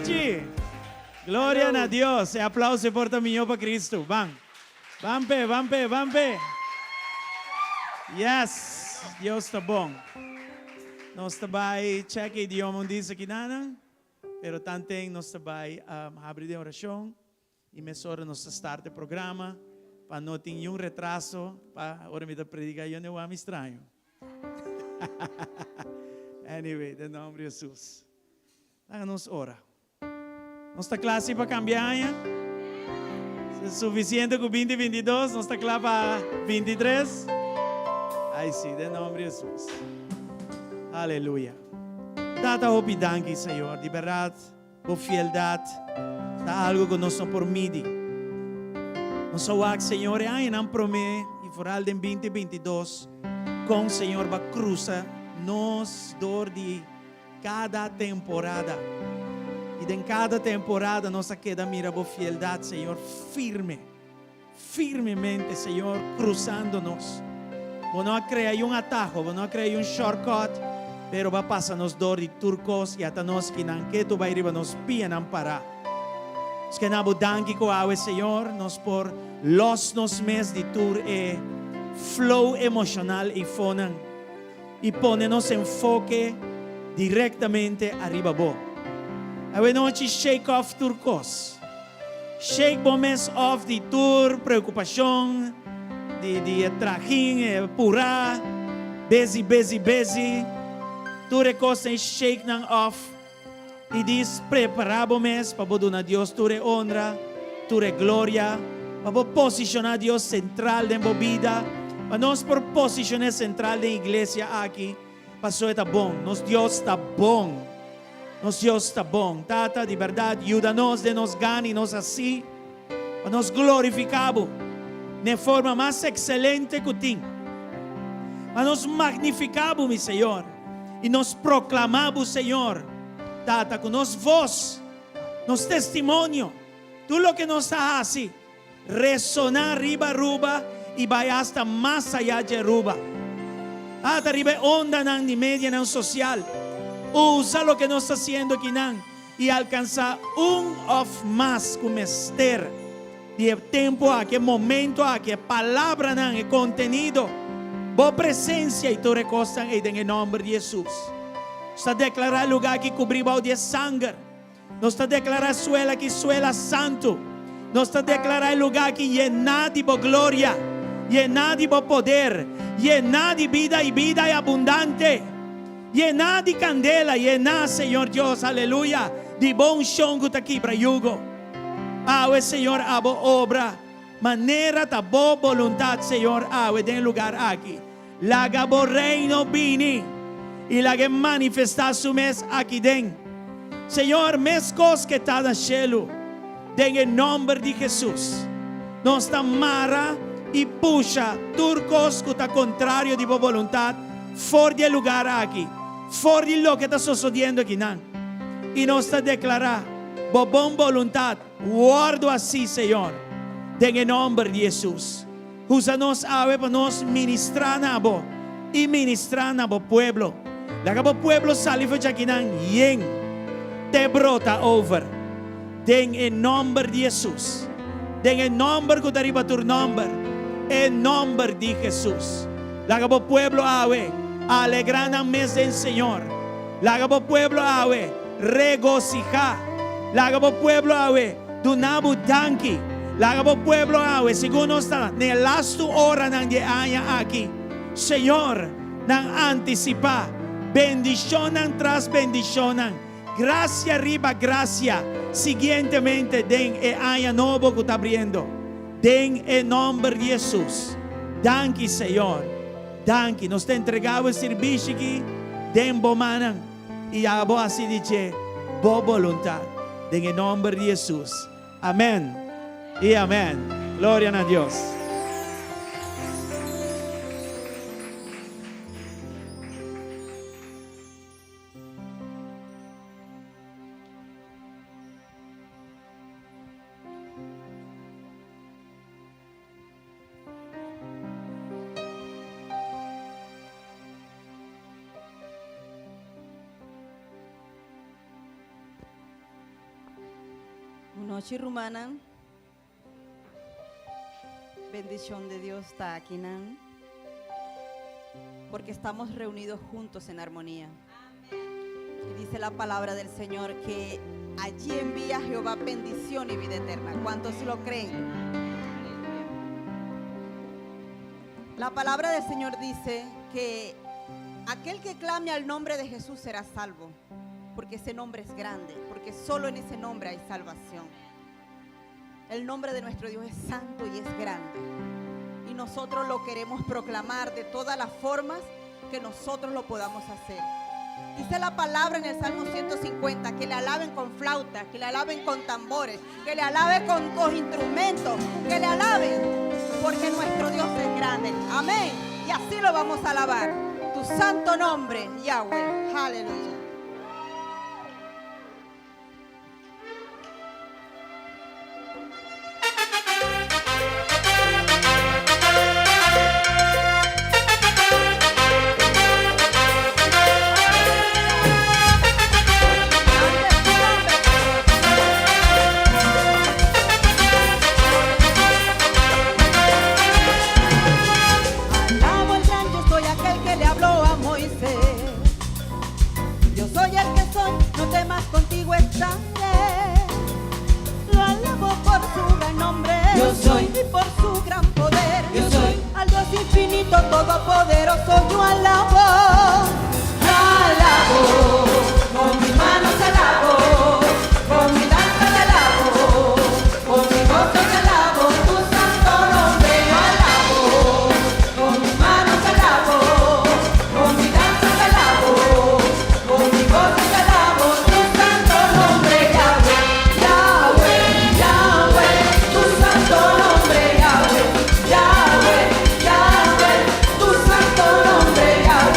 nochi. Gloria na Dios. E aplauso por ta mihó pa Cristo. Ban. Ban p'e, ban p'e, ban p'e. Yes, Dios ta bon. Nos ta bai check e idioma un dis akinanan, pero tanten nos ta bai habri den orashon i mesora nos ta start e programa pa no tin niun retraso pa ora mi ta predica yo no wak mi straño. Anyway, den nomber di Jesus. Laga nos ora. Nos ta kla si pa kambia aña? Sufisiente ku binti bintidos, nos ta kla pa bintitres? Ai si, den nomber di Jesus. Aleluya. Tata hopi danki Señor, di berdad bo fieldad ta algo ku nos no por midi. Nos a wak Señor e añanan prome i foral den binti bintidos kon Señor ba krusa nos dor di Kada temporada. I den kada temporada nos a keda mira bo fieldat, Señor, firme, firmemente, Señor, krusando nos. Bo no a krea un ataho, bo no a krea un shortcut, pero bo a pasa nos dor di tur kos i ata nos kinan ketu bai riba nos pianan pará. Nos ke na bo danki ku awe, Señor, nos por lòs nos mes di tur e flow emoshonal eifonan. I pone nos enfoke direktamente ariba bo. Awenochi shake off tur kos. Shake bo mes off di tur preokupashon, di di e trajin, e purá, busy, busy, busy. Tur e kosnan shake nan off i dis prepará bo mes pa bo duna Dios tur e honra, tur e gloria, pa bo posishoná Dios sentral den bo bida, pa nos por posishoné sentral den iglesia aki, paso e ta bon. Nos Dios ta bon. Nos Dios ta bon. Tata, di bèrdat, yuda nos den nos gana i nos hasi pa nos glorifiká bo den e forma mas ekselente ku tin. Pa nos magnifiká bo, mi Señor. I nos proklamá bo, Señor, Tata, ku nos vos, nos testimonio, tur loke nos ta hasi, resoná riba Aruba i bai asta mas ayá dje Aruba. Tata, riba e ondanan di medianan sosial, usa loke nos ta hasiendo akinan i alkansá un òf mas ku mester di e tempu aki, e momento aki, e palabranan, e kontenido, Bo presensia i tur e kosnan ei den e nòmber di Hesus. Nos ta deklará e lugá aki kubrí bou di e sanger. Nos ta deklará e suela aki suela santu. Nos ta deklará e lugá aki yená di Bo gloria, yená di Bo poder, yená di bida i bida i abundante. Yená di kandela, yená, Señor Dios, aleluya, di Bo unshon ku ta kibra yugo. Awe, Señor, abo obra manera ta Bo boluntat, Señor, awe den e lugar aki. Laga Bo reino bini i laga e manifestá su mes aki den. Señor, meskos ke ta na shelu, den e nòmber di Hesus, nos ta mara i pusha tur kos ku ta kontrario di Bo boluntat for di e lugar aki, for di loke ta sosodiendo akinan. I nos ta deklará Bo bon boluntat wòrdu hasí, Señor, den e nòmber di Hesus. Usa nos awe pa nos ministrá na Bo i ministrá na Bo pueblo. Laga Bo pueblo sali for djakinan yen te brota over. Den e nòmber di Hesus. Den e nòmber ku ta riba tur nòmber, e nòmber di Hesus. Laga Bo pueblo awe alegrá nan mes den Señor. Laga Bo pueblo awe regosihá. Laga Bo pueblo awe duna Bo danki. Laga Bo pueblo awe, segun nos ta na e lastu oranan di e aña aki, Señor, nan antisipá bendishonnan tras bendishonnan, grasia riba grasia, siguientemente den e aña nobo ku ta abriendo. Den e nòmber di Hesus. Danki, Señor. Danki. Nos ta entregá bo e sirbishi aki den bo mannan i abo hasi di dje bo boluntat. Den e nòmber di Hesus. Amèn i amèn. Gloria na Dios. Bon nochi rumannan. Bendicion de Dios ta akinan. Porque estamos reunidos juntos en armonía. Y dice la palabra del Señor que allí envía Jehová bendición y vida eterna. ¿Cuántos lo creen? La palabra del Señor dice que aquel que clame al nombre de Jesús será salvo, porque ese nombre es grande, porque solo en ese nombre hay salvación. El nombre de nuestro Dios es santo y es grande. Y nosotros lo queremos proclamar de todas las formas que nosotros lo podamos hacer. Dice la palabra en el Salmo 150, que le alaben con flauta, que le alaben con tambores, que le alaben con los instrumentos, que le alaben, porque nuestro Dios es grande. Amén. Y así lo vamos a alabar. Tu santo nombre, Yahweh. Aleluya. Alabo al gran yo soy aquel que le habló a Moisés. Yo soy el que soy, no temas, contigo estaré. Lo alabo por su gran nombre. Yo soy. Y por su gran poder. Yo soy. Al Dios infinito, todopoderoso, yo alabo. Alabo, con mis manos alabo, con mi danza te alabo, con mi gozo te alabo, tu santo nombre yo alabo. Con mis manos alabo, con mi danza te alabo, con mi gozo te alabo, tu santo nombre Yahweh, Yahweh, Yahweh, tu santo nombre Yahweh, Yahweh, Yahweh, tu santo nombre Yahweh.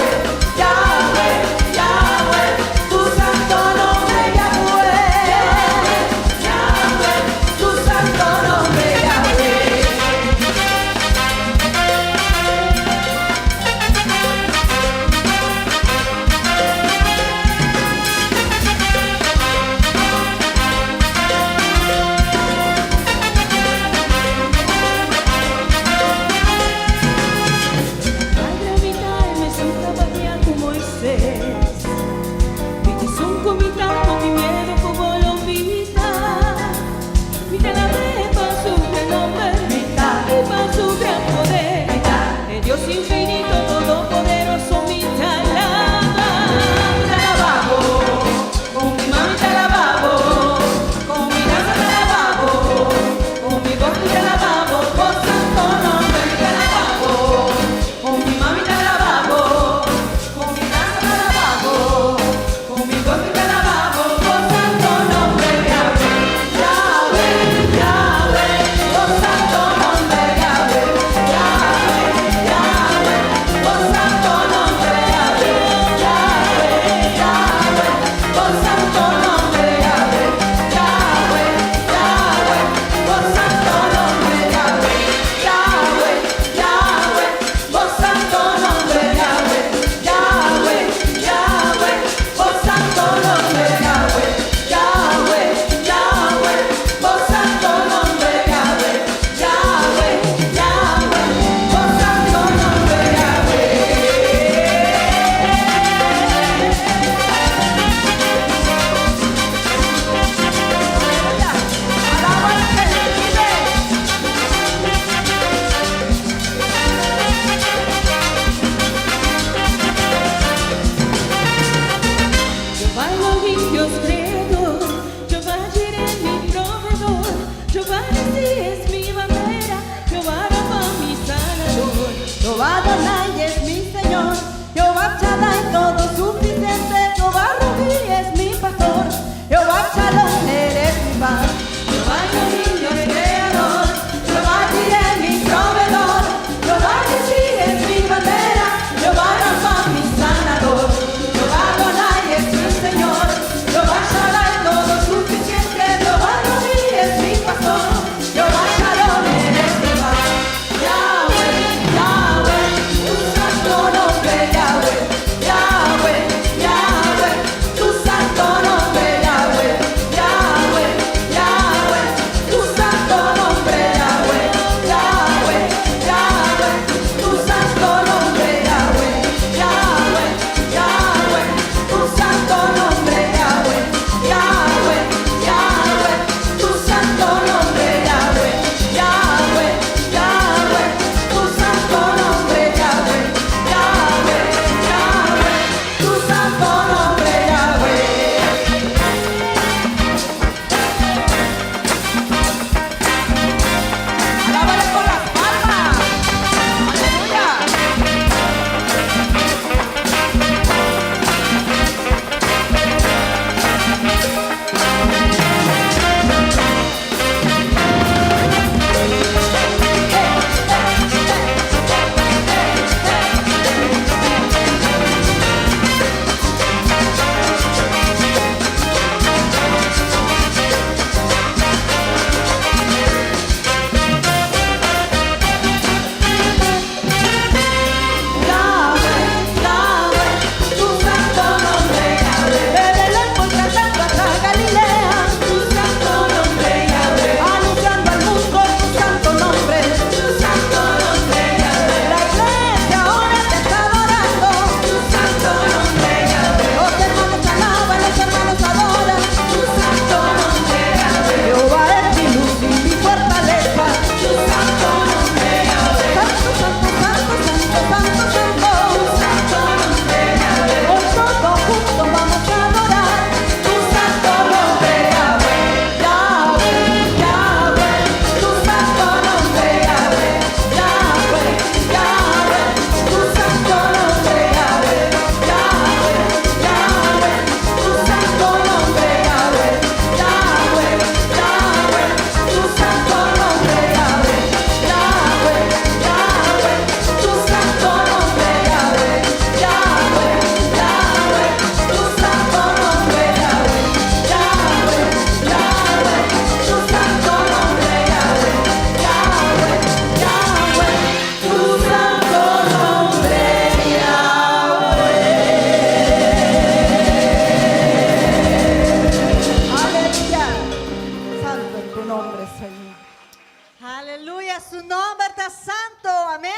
Aleluya, su nomber ta santo, amen.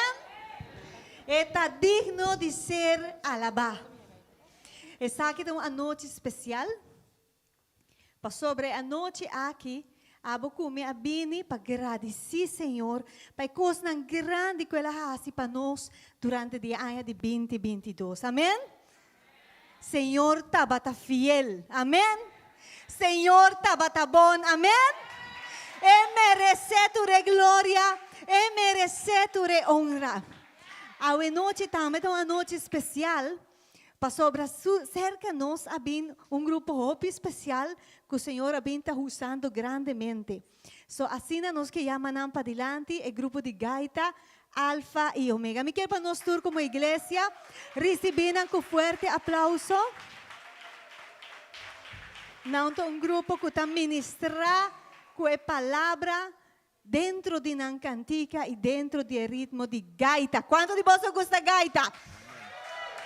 E ta digno di ser alabá. Esaki ta un anochi spesial. Pasobra e anochi aki abo ku mi a bini pa gradisí Señor pa e kosnan grandi ku el a hasi pa nos durante di e aña di binti 22. Amen. Señor tabata fiel. Amen. Señor tabata bon. Amen. E meresé tur e gloria. E meresé tur e honra. Awe nochi tambe ta un anochi spesial pasobra su serka nos a bin un grupo hopi spesial ku Señor a bin ta usando grandemente. So asina nos ke yama nan padilanti, e grupo di gaita Alfa y Omega. Mi kier pa nos tur como iglesia ricibi nan cu fuerte aplauso. Nan ta un grupo cu ta ministra cu e palabra dentro di nan cantica y dentro di e ritmo di gaita. Cuanto di boso gusta gaita?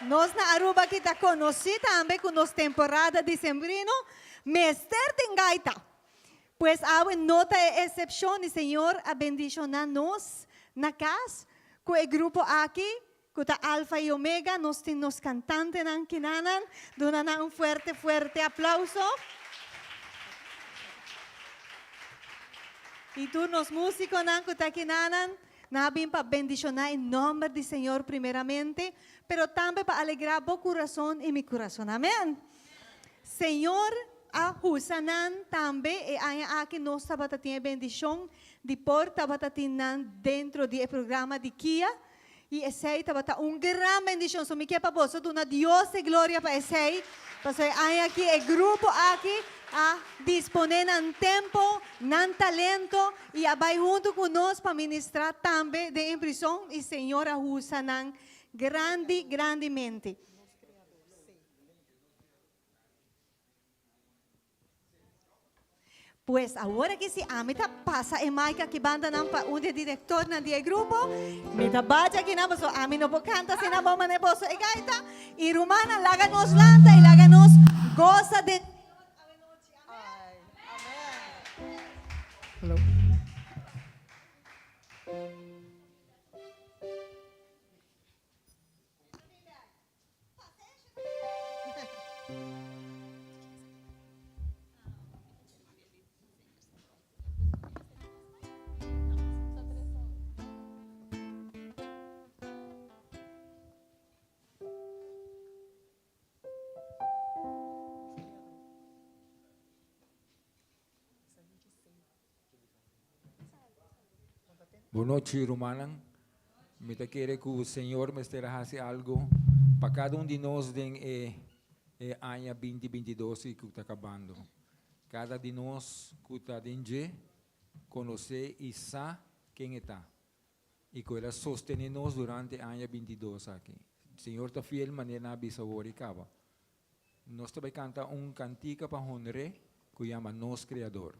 Nos na Aruba aki ta conoci tambe cu nos temporada dicembrino mester tin gaita. Pues awe no ta e excepcion y Señor a bendiciona nos na cas cu e grupo aki cu ta Alfa y Omega. Nos tin nos cantantenan kinanan. Duna nan un fuerte fuerte aplauso. Y tur nos musiconan cu ta kinanan, nan a bin pa bendiciona e nomber di Señor primeramente, pero tambe pa alegra bo curason y mi curason. Amen. Señor a usa nan tambe e aña aki. Nos tabata tin e bendicion di por tabata tin nan dentro di e programa di Kia y esey tabata un gran bendicion. So mi kier pa boso duna Dios e gloria pa esey, pasobra e aña aki e grupo aki a dispone nan tempo, nan talento y a bay hunto cu nos pa ministra tambe den e prison y Señor a usa nan grandi grandimente. Pues awor aki si ami ta pasa e mic aki bandanan pa un di e directornan di e grupo. Mi ta bacha akinan pasobra ami no por canta asina bon manera boso e gaita. Y rumannan laga nos lanta y laga nos goza den Señor awenochi. Amen. Bon nochi rumannan. Mi ta kere ku Señor mester a hasi algo pa kada un di nos den e e aña binti 22 i ku ta kabando. Kada di nos ku ta den dje konosé i sa ken e ta i ku el a sostené nos durante e aña 22 aki. Señor ta fiel manera nan a bisa awor i kaba. Nos ta bai kanta un kantika pa honr'é ku yama Nos Kreador.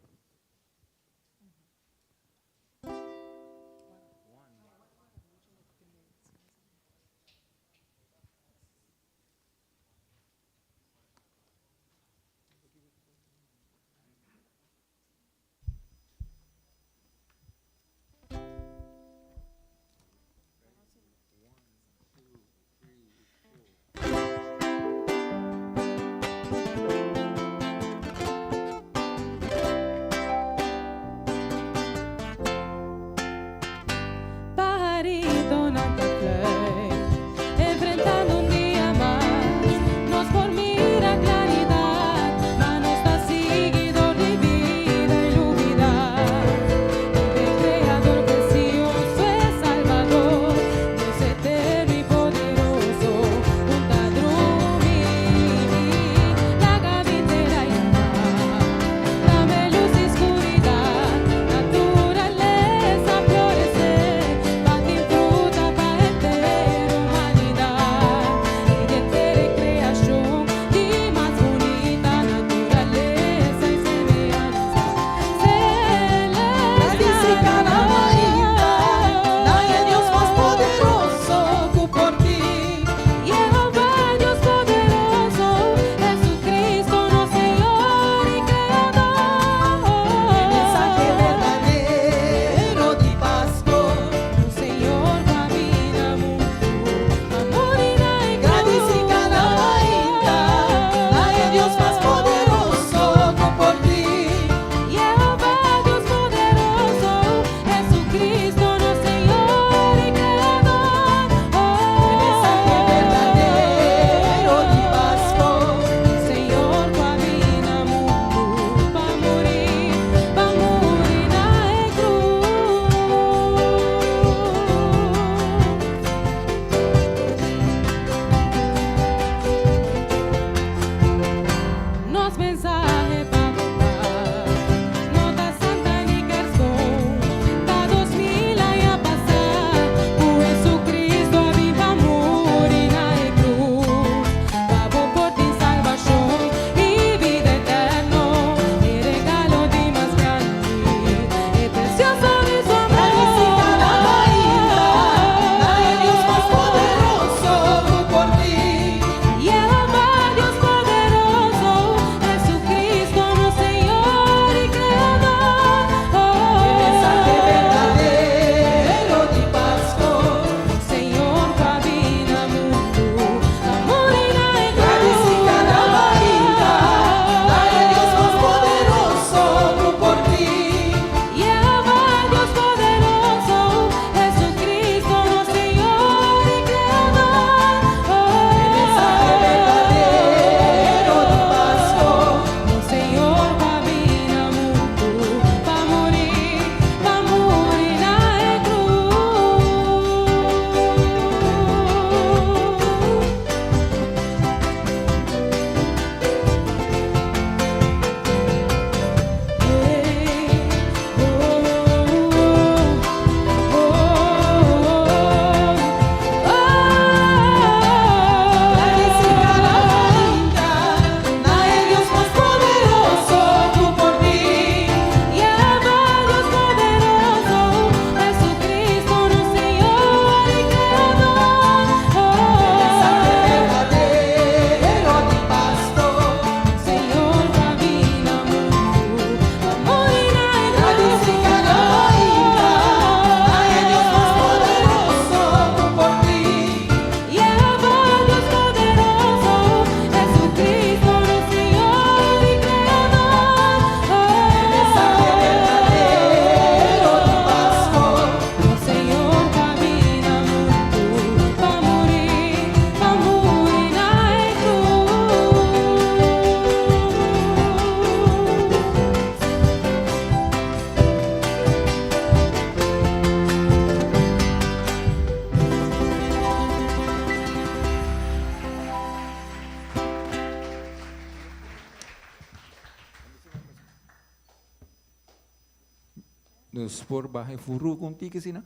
Nos por baha e furu ku un tiki asina?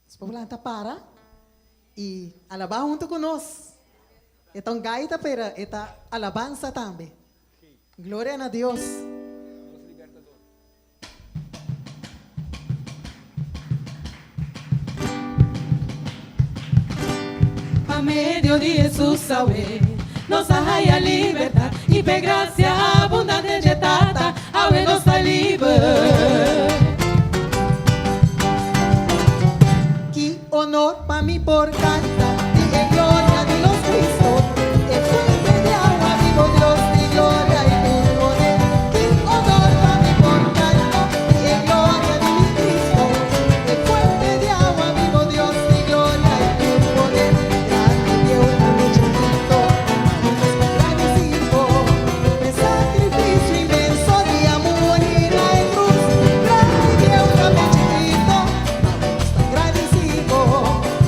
Nos por lanta para y alaba hunto cu nos. E ta un gaita pero e ta alabansa tambe. Gloria na Dios. Pa medio di Hesus awe nos a haya libertad y p'e gracia abundante dje Tata awe nos ta liber. Ki honor pa mi por canta di e gloria di nos Cristo, e fuente di agua bibo Dios di gloria y tur poder. Ki honor pa mi por canta di e gloria di mi Cristo, e fuente di agua bibo Dios di gloria y tur poder. Grandi bieu tambe chikito, pa nos ta gradicido p'e sacrificio inmenso di a muri na e cruz. Grandi bieu tambe chikito, pa nos ta gradicido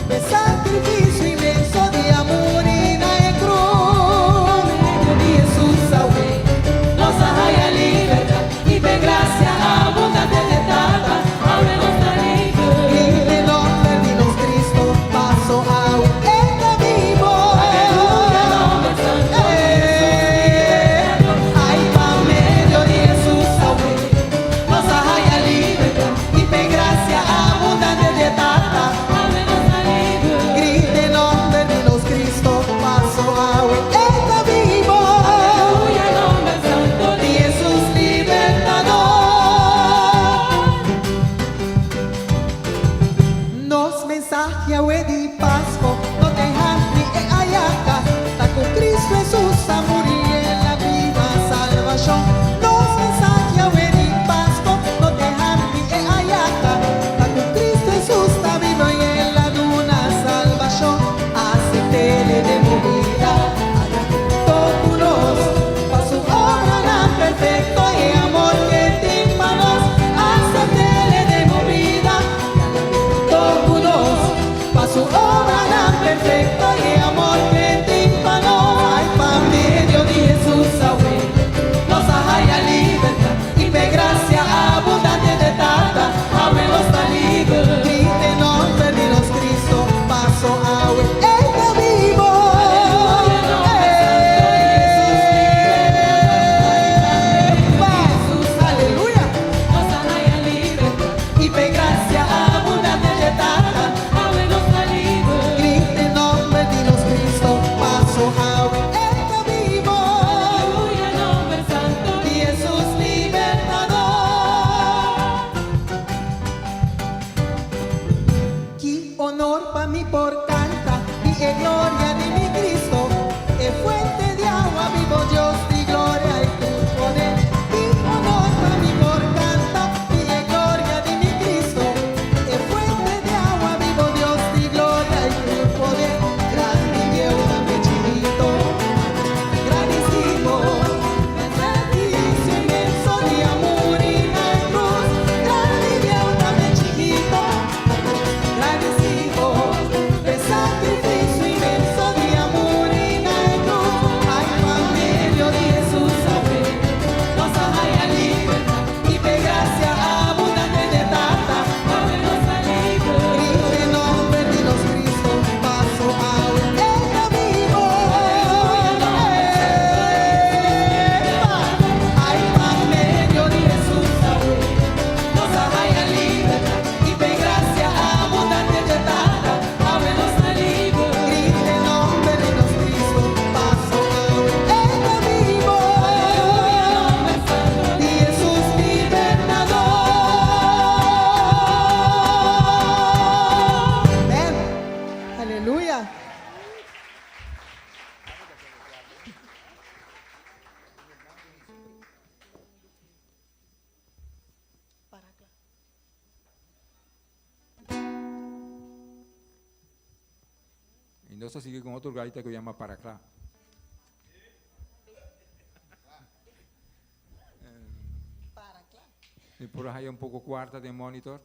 p'e sacrificio inmenso di a muri na e cruz. Pa medio di Hesus awe nos a haya libertad y p'e gracia abundante di Tata awe nos ta liber. Grita e nomber di nos Cristo, paso awe e ta bibo. Aleluya, nomber santo di Hesus libertador. Ai, pa medio di Hesus awe nos a haya libertad y p'e gracia abundante di Tata. Awe nos ta liber. Grita e nomber di nos Cristo, paso awe e ta bibo. Aleluya, nomber santo di Di Hesus libertador. Nos mensahe awe di Pasco no ta hari e ayaka, ta cu Cristo Hesus a muri el a biba salvacion. Nos mensahe awe di Pasco no ta hari e ayaka, ta cu Cristo Hesus ta biba y el a duna salvacion. Aceptele den bo bida, hunto cu nos, pa su obranan perfecto y amor cu tin pa nos. Aceptele den bo bida, hunto cu nos, pa su obranan perfecto y amor cu tin pa nos. Ai, pa medio di Hesus awe nos a haya libertad y p'e gracia abundante di Tata awe nos ta liber. Grita e nomber di nos Cristo, paso awe e ta bibo. Aleluya, nomber santo di Hesus libertador. Jesús, aleluya. Nos a haya libertad Y p'e gracia abundante di Tata. awe nos ta liber. Grita e nomber di nos Cristo, paso awe e ta bibo. Aleluya, nomber santo Di Jesús libertador. Ki honor pa mi por canta di e gloria di mi Cristo, e fuente di agua bibo Dios di gloria y tur poder. Ki honor pa mi por canta di e gloria di mi Cristo, e fuente di agua bibo Dios di gloria y tur poder. Grandi bieu tambe chikito, gradicido, sacrificio inmenso di a muri na cruz. Grandi bieu tambe chikito, gradicido, sacrificio inmenso di a muri na cruz. Ai, pa medio di Hesus awe nos a haya libertad y p'e gracia abundante di Tata. Awe nos ta liber. Grita e nomber di nos Cristo, paso awe e ta bibo. Ai, pa medio di Hesus awe nos a haya libertad y p'e gracia abundante di Tata. Awe nos ta liber. Grita e nomber di nos Cristo, paso awe e ta bibo. Nomber santo Di Jesús libertador. Amén. Aleluya. Y nos ta sigui cu otro gaita cu yama Para Cla. Mi por haya un poko kuarta den monitor?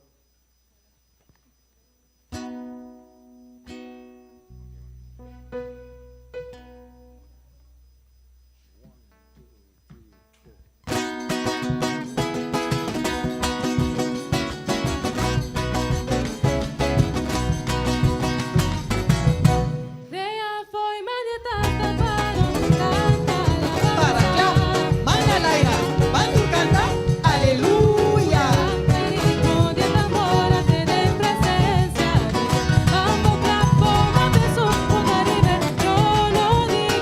Para kla, manda laira, ban tur kanta, aleluya.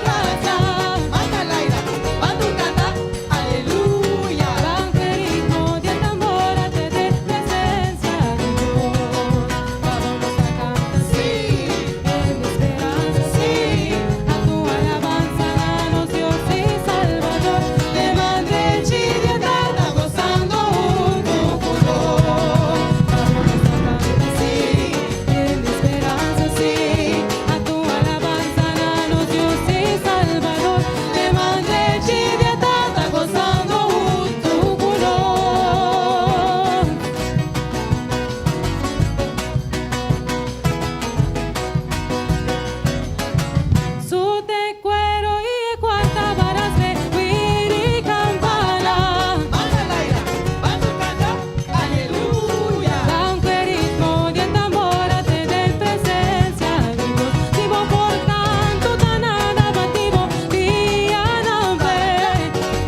Para kla, manda laira, ban tur kanta, aleluya. Sí, sí. Sí, Manda laira, ban tur kanta, aleluya.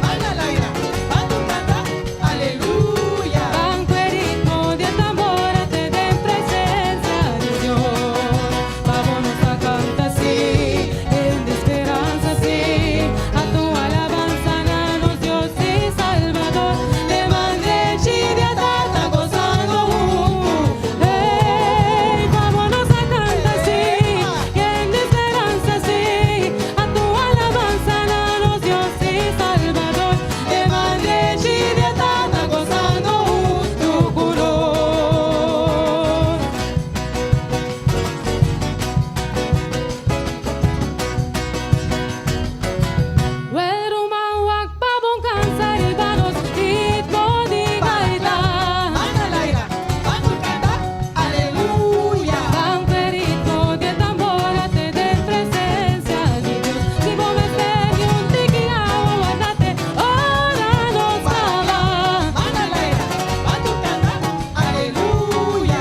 Manda laira, ban tur kanta, aleluya. Manda laira, ban tur kanta, aleluya. Manda laira, ban tur kanta, aleluya.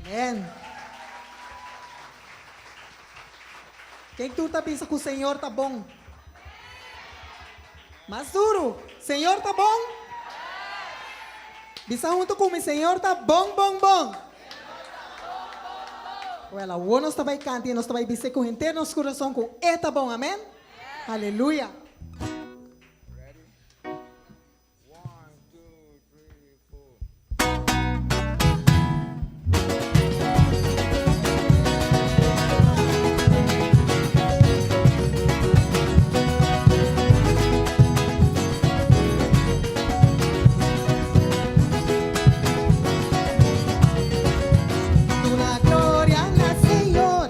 Amen. Ken tur ta bisa ku Señor ta bon? Mas duru, Señor ta bon? Bisa huntu ku mi, Señor ta bon, bon, bon. Wèl, awor nos ta bai kanta i nos ta bai bis'é ku henter nos kurason ku e ta bon. Amèn? Aleluya. Duna gloria na Señor,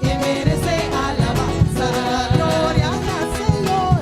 E merece alabanza. Duna gloria na Señor.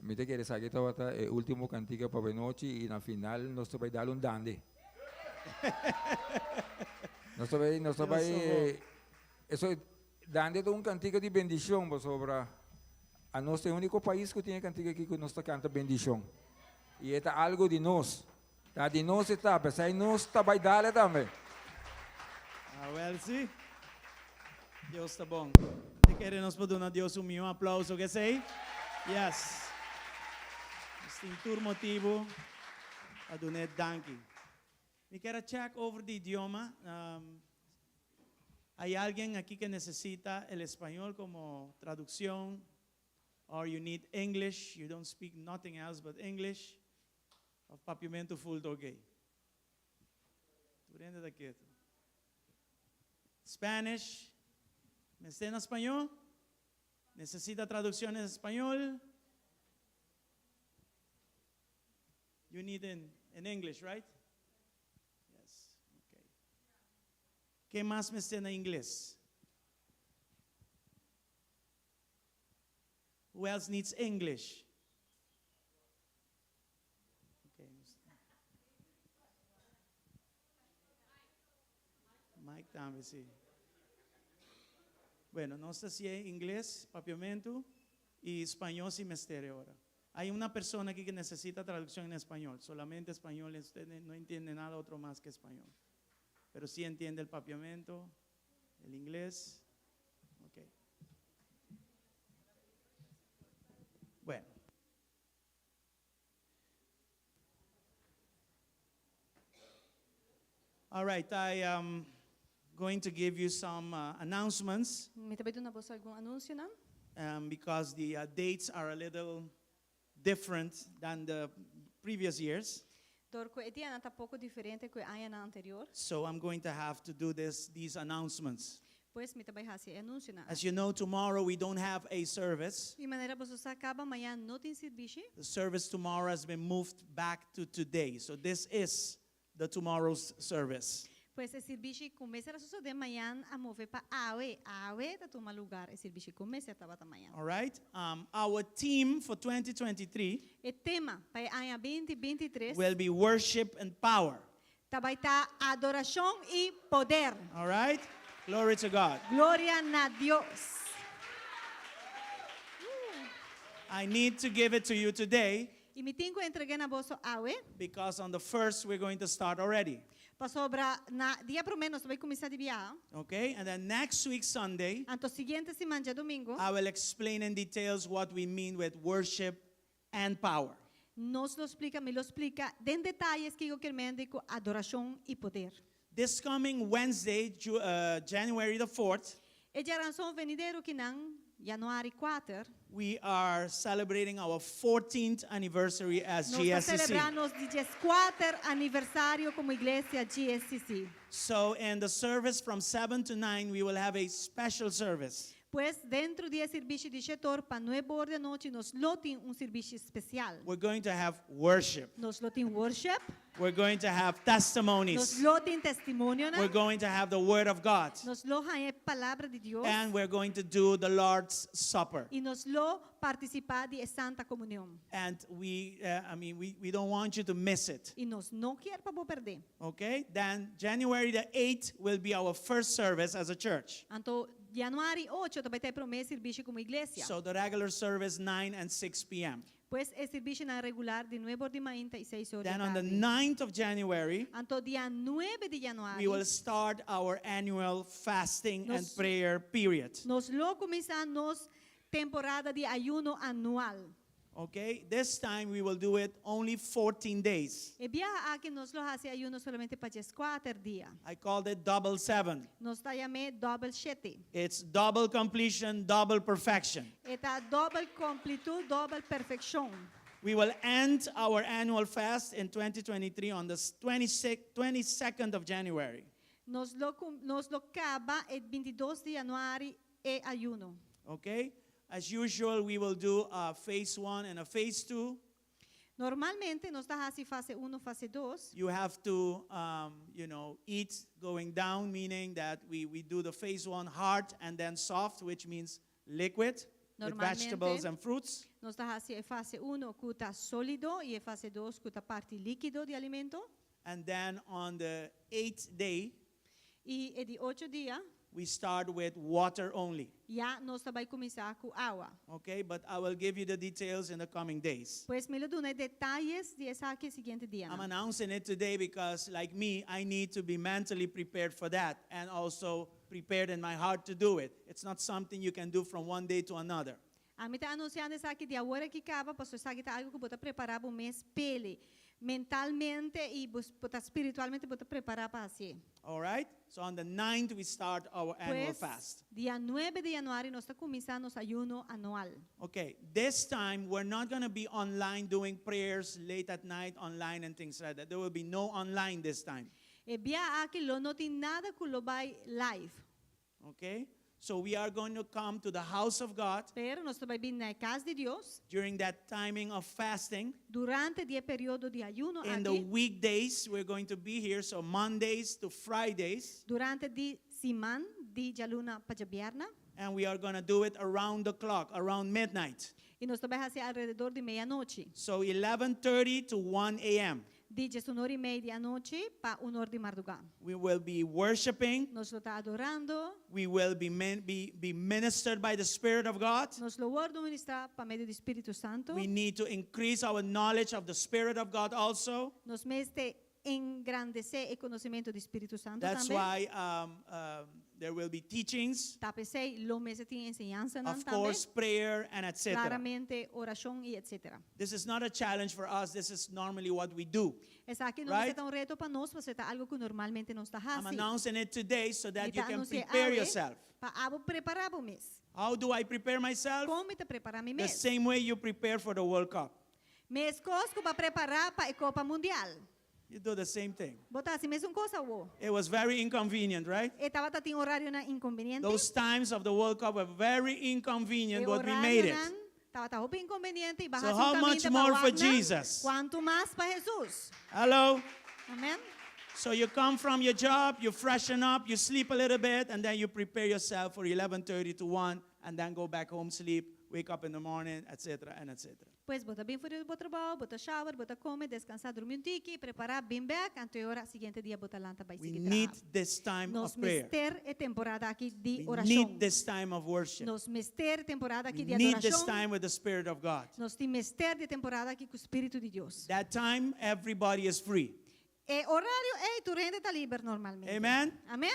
Mi ta kere esaki tabata e ultimo cantica pa anochi y na final nos ta bay dal un dande. Nos ta bay, nos ta bay, eso, dande ta un cantica di bendicion pasobra anos ta e unico pais cu tin e cantica aki cu nos ta canta bendicion. Y e ta algo di nos. Ta di nos e ta, p'esei nos ta bai dale tambe. Awel si. Dios ta bon. Mi kere nos por duna Dios un mihó aplauso ku esei? Yes. Nos tin tur motibu pa dun'é danki. Mi kier a check over di idioma. Hay alguien aki ke nesesita el español komo tradukshon or you need English, you don't speak nothing else but English? Of papiamentu full ta ok? Tur hende ta ketu. Spanish, mester na spañó? Necesita traducción en español? You need in, in English, right? Yes, okay. Ken mas mester na ingles? Who else needs English? Mike tambe, si. Bueno, nos ta hasié ingles, papiamentu y spañó si mester e ora. Hay una persona aquí que necesita traducción en español, solamente español, usted no entiende nada otro más que español. Pero sí entiende el papiamento, el inglés. Ok. Bueno. All right, I am going to give you some announcements Mi ta bai duna boso algun anunsionan. Because the dates are a little different than the previous years. Dor ku e dianan ta poko diferente ku e añanan anterior. So I'm going to have to do these announcements. Pues mi ta bai hasi e anunsionan As aki. you know, tomorrow we don't have a service. I manera boso sa kaba mañan no tin sirbishi. The service tomorrow has been moved back to today. So this is the tomorrow's service. Pues e sirbishi ku mester a sosodé mañan a move pa awe. Awe ta tuma lugar e sirbishi ku mester tabata mañan. All right. Our theme for 2023 E tema pa e aña binti 23 will be worship and power. Ta bai ta adorashon i poder. All right? Glory to God. Gloria na Dios. I need to give it to you today I mi tin ku entreg'é na boso awe. Because on the first we're going to start already. Pasobra na dia promé nos ta bai kuminsá di biaha. Okay? And then next week, Sunday, Anto siguiente siman djadumingu. I will explain in details what we mean with worship and power. Nos lo splika, mi lo splika den detayes kiko kier mende ku adorashon i poder. This coming Wednesday, January the 4th, E djaranson venidero kinan, januari kuater, we are celebrating our 14th anniversary as nos ta GSCC. selebrá nos di dieskuater aniversario komo iglesia GSCC. So in the service from 7 to 9, we will have a special service. Pues, dentro di e sirbishi di shetor pa nuebe or di anochi nos lo tin un sirbishi special. We're going to have worship. Nos lo tin worship. We're going to have Nos testimonies. lo tin testimonionan. We're going to have the Word of God. Nos lo haña e Palabra di Dios. And we're going to do the Lord's Supper. I nos lo partisipá di e Santa Komunion. And we, I mean, we don't want you to miss it. I nos no kier pa bo perdé. Okay? Then January the 8th will be our first service as a church. Anto, Januari ocho ta bai ta e promé sirbishi komo iglesia. So the regular service 9 and 6 p.m. Pues e sirbishinan regular di nuebe or di mainta i seis or di Then on the tardi. 9th of January, Anto dia nuebe di januari, we will start our annual fasting and Nos- prayer period. nos lo kuminsá nos temporada di ayuno anual. Okay? This time we will do it only 14 days. E biaha aki nos lo hasi ayuno solamente pa dieskuater dia. I called it double seven. Nos ta yam'é dòbel shete. It's double completion, double perfection. E ta dòbel komplitut, dòbel perfekshon. We will end our annual fast in 2023 on the 26, 22nd of January. Nos lo nos lo kaba e bintidos di yanüari e ayuno. Okay? As usual, we will do a phase one and a phase two. Normalmente nos ta hasi fase uno, fase dos. You have to, eat going down, meaning that we do the phase one hard and then soft, which means liquid. with Normalmente- vegetables and fruits. Nos ta hasi e fase 1 ku ta sólido i e fase 2 ku ta parti líkido di alimento. And then on the eighth day, I e di 8 dia, we start with water only. ya nos ta bai kuminsá ku awa. Okay, but I will give you the details in the coming days. Pues mi lo duna detaye di esaki siguiente dia. I'm announcing it today because, like me, I need to be mentally prepared for that and also prepared in my heart to do it. It's not something you can do from one day to another. Ami ta anunsiando esaki di awor aki kaba, pasobra esaki ta algu ku bo ta prepará bo mes p'e mentalmente i bo ta spiritualmente bo ta prepará pa hasi. All right? So on the 9th, we start our annual Pues, fast. dia 9 di yanüari nos ta kuminsá nos ayuno anual. Okay, this time we're not going to be online doing prayers late at night online and things like that. There will be no online this time. E biaha aki lo no tin nada ku lo bai live. Okay? So we are going to come to the house of God Pero nos ta bai bin na kas di Dios during that timing of fasting. durante e periodo di ayuno In the aki. weekdays, we're going to be here, so Mondays to Fridays, Durante di siman di djaluna pa djabièrnè. And we are going to do it around the clock, around midnight. I nos ta bai hasi alrededor di meianochi. So 11:30 to 1 a.m. Di 11 i mei di anochi pa 1 or di mardugá. We will be worshiping. Nos lo ta adorando. We will be, min- be, be ministered by the Spirit of God. Nos lo wòrdu ministrá pa medio di Spiritu Santu. We need to increase our knowledge of the Spirit of God also. Nos mester engrandesé e konosementu di Spiritu Santu That's tambe. why there will be teachings, Ta p'esei lo mester tin enseñansa of tambe. Course, prayer, and etc. Klaramente orashon i etc. This is not a challenge for us. This is normally what we do. Esaki no Right? ta un reto pa nos, pasobra ta algu ku normalmente nos ta I'm hasi. Announcing it today so that you can anunsiá prepare awe yourself. Pa abo prepará bo mes. How do I prepare myself? Kon mi ta prepará mi The mes? Same way you prepare for the World Cup. Meskos ku bo a prepará pa e Kopa Mundial. You do the same thing. Bo ta hasi mesun kos awo. It was very inconvenient, right? E tabata tin orarionan inkonveniente. Those times of the World Cup were very inconvenient, E but we made it. Orarionan tabata hopi inkonveniente i So b'a hasi how much more for Jesus? Kuantu mas pa Hesus. Hello? Amèn. So you come from your job, you freshen up, you sleep a little bit, and then you prepare yourself for 11:30 to 1, and then go back home, sleep, wake up in the morning, etc., and etc. Pues bo ta bin for di bo trabou, bo ta shower, bo ta kome, deskansá, drumi un tiki, prepará, bin bèk, anto e ora siguiente dia bo ta lanta bai We sigui need traha. This time Nos of prayer. mester e temporada aki di We orashon. Need this time of worship. Nos mester e temporada We aki di need this adorashon. Time with the Spirit of God. Nos tin mester di e temporada aki ku Spiritu di Dios. That time, everybody is free. E orario ei tur hende ta liber normalmente. Amen? Amèn?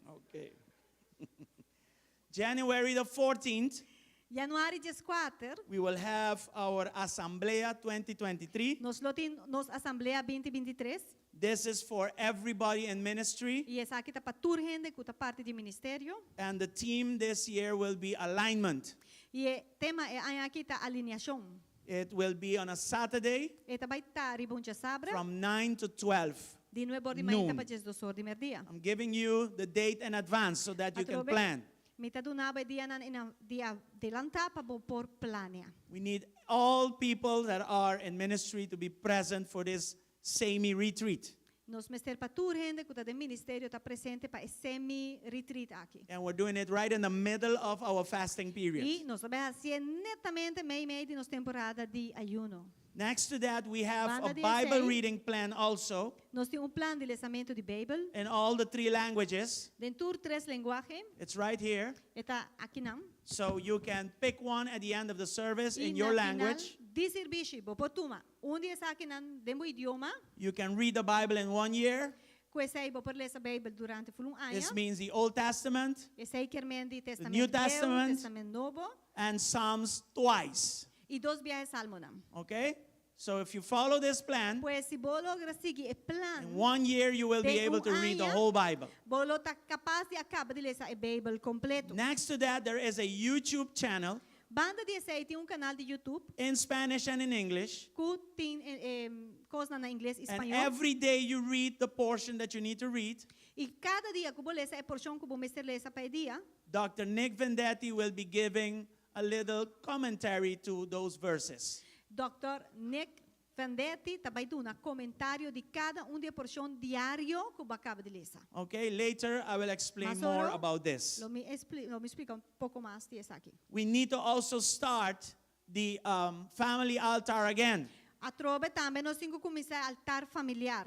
Okay. January the 14th, Yanüari 14, we will have our Asamblea 2023. Nos lo tin nos asamblea 2023. This is for everybody in ministry. I esaki ta pa tur hende ku ta parti di ministerio. And the theme this year will be alignment. I e tema e aña aki ta alineashon. It will be on a Saturday E ta bai ta riba un djasabra from 9 to 12 di 9 or di mainta noon. pa 12 or di mèrdia. I'm giving you the date in advance so that you can Atrobe, plan. Mi ta duna bo e dianan in dia adelantá pa bo por plania. We need all people that are in ministry to be present for this semi retreat. Nos mester pa tur hende ku ta den ministerio ta presente pa e semi retreat aki. And we're doing it right in the middle of our fasting period. I nos ta bai hasié netamente mei mei di nos temporada di ayuno. Next to that, we have Banda a di Bible esei, reading plan also Nos tin un plan di lesamentu di Beibel in all the three languages. den tur tres lenguahe. It's right here. E ta akinan. So you can pick one at the end of the service I in your na final language. di servisio, bo por tuma un di esakinan den bo idioma. You can read the Bible in one year. Ku esei bo por lesa Beibel durante full un aña. This means the Old Testament Esei ke men di the Testament New Bieu, Testament, Testament Nobo and Psalms twice. i dos biaha Salmonan. Okay? So if you follow this plan, Pues si bo logra sigui e plan, in one year you will be den able un to read the aña, whole Bible. bo lo ta kapas di a kaba di lesa e Beibel kompleto. Next to that, there is a YouTube channel Banda di esei tin un kanal di YouTube in Spanish and in English. ku tin eh, eh, kosnan na ingles i And spañó. Every day you read the portion that you need to read. I kada dia ku bo lesa e porshon ku bo mester lesa pa e dia, Dr. Nick Vendetti will be giving a little commentary to those verses. Dr. Nick Vendetti ta bai duna komentario di kada un di e porshon diario ku bo a kaba di lesa. Okay, later I will explain Mas more oro, about this. lo mi lo mi splika un poko mas di esaki. We need to also start the um, family altar again. Atrobe tambe nos tin ku kuminsá e altar familiar.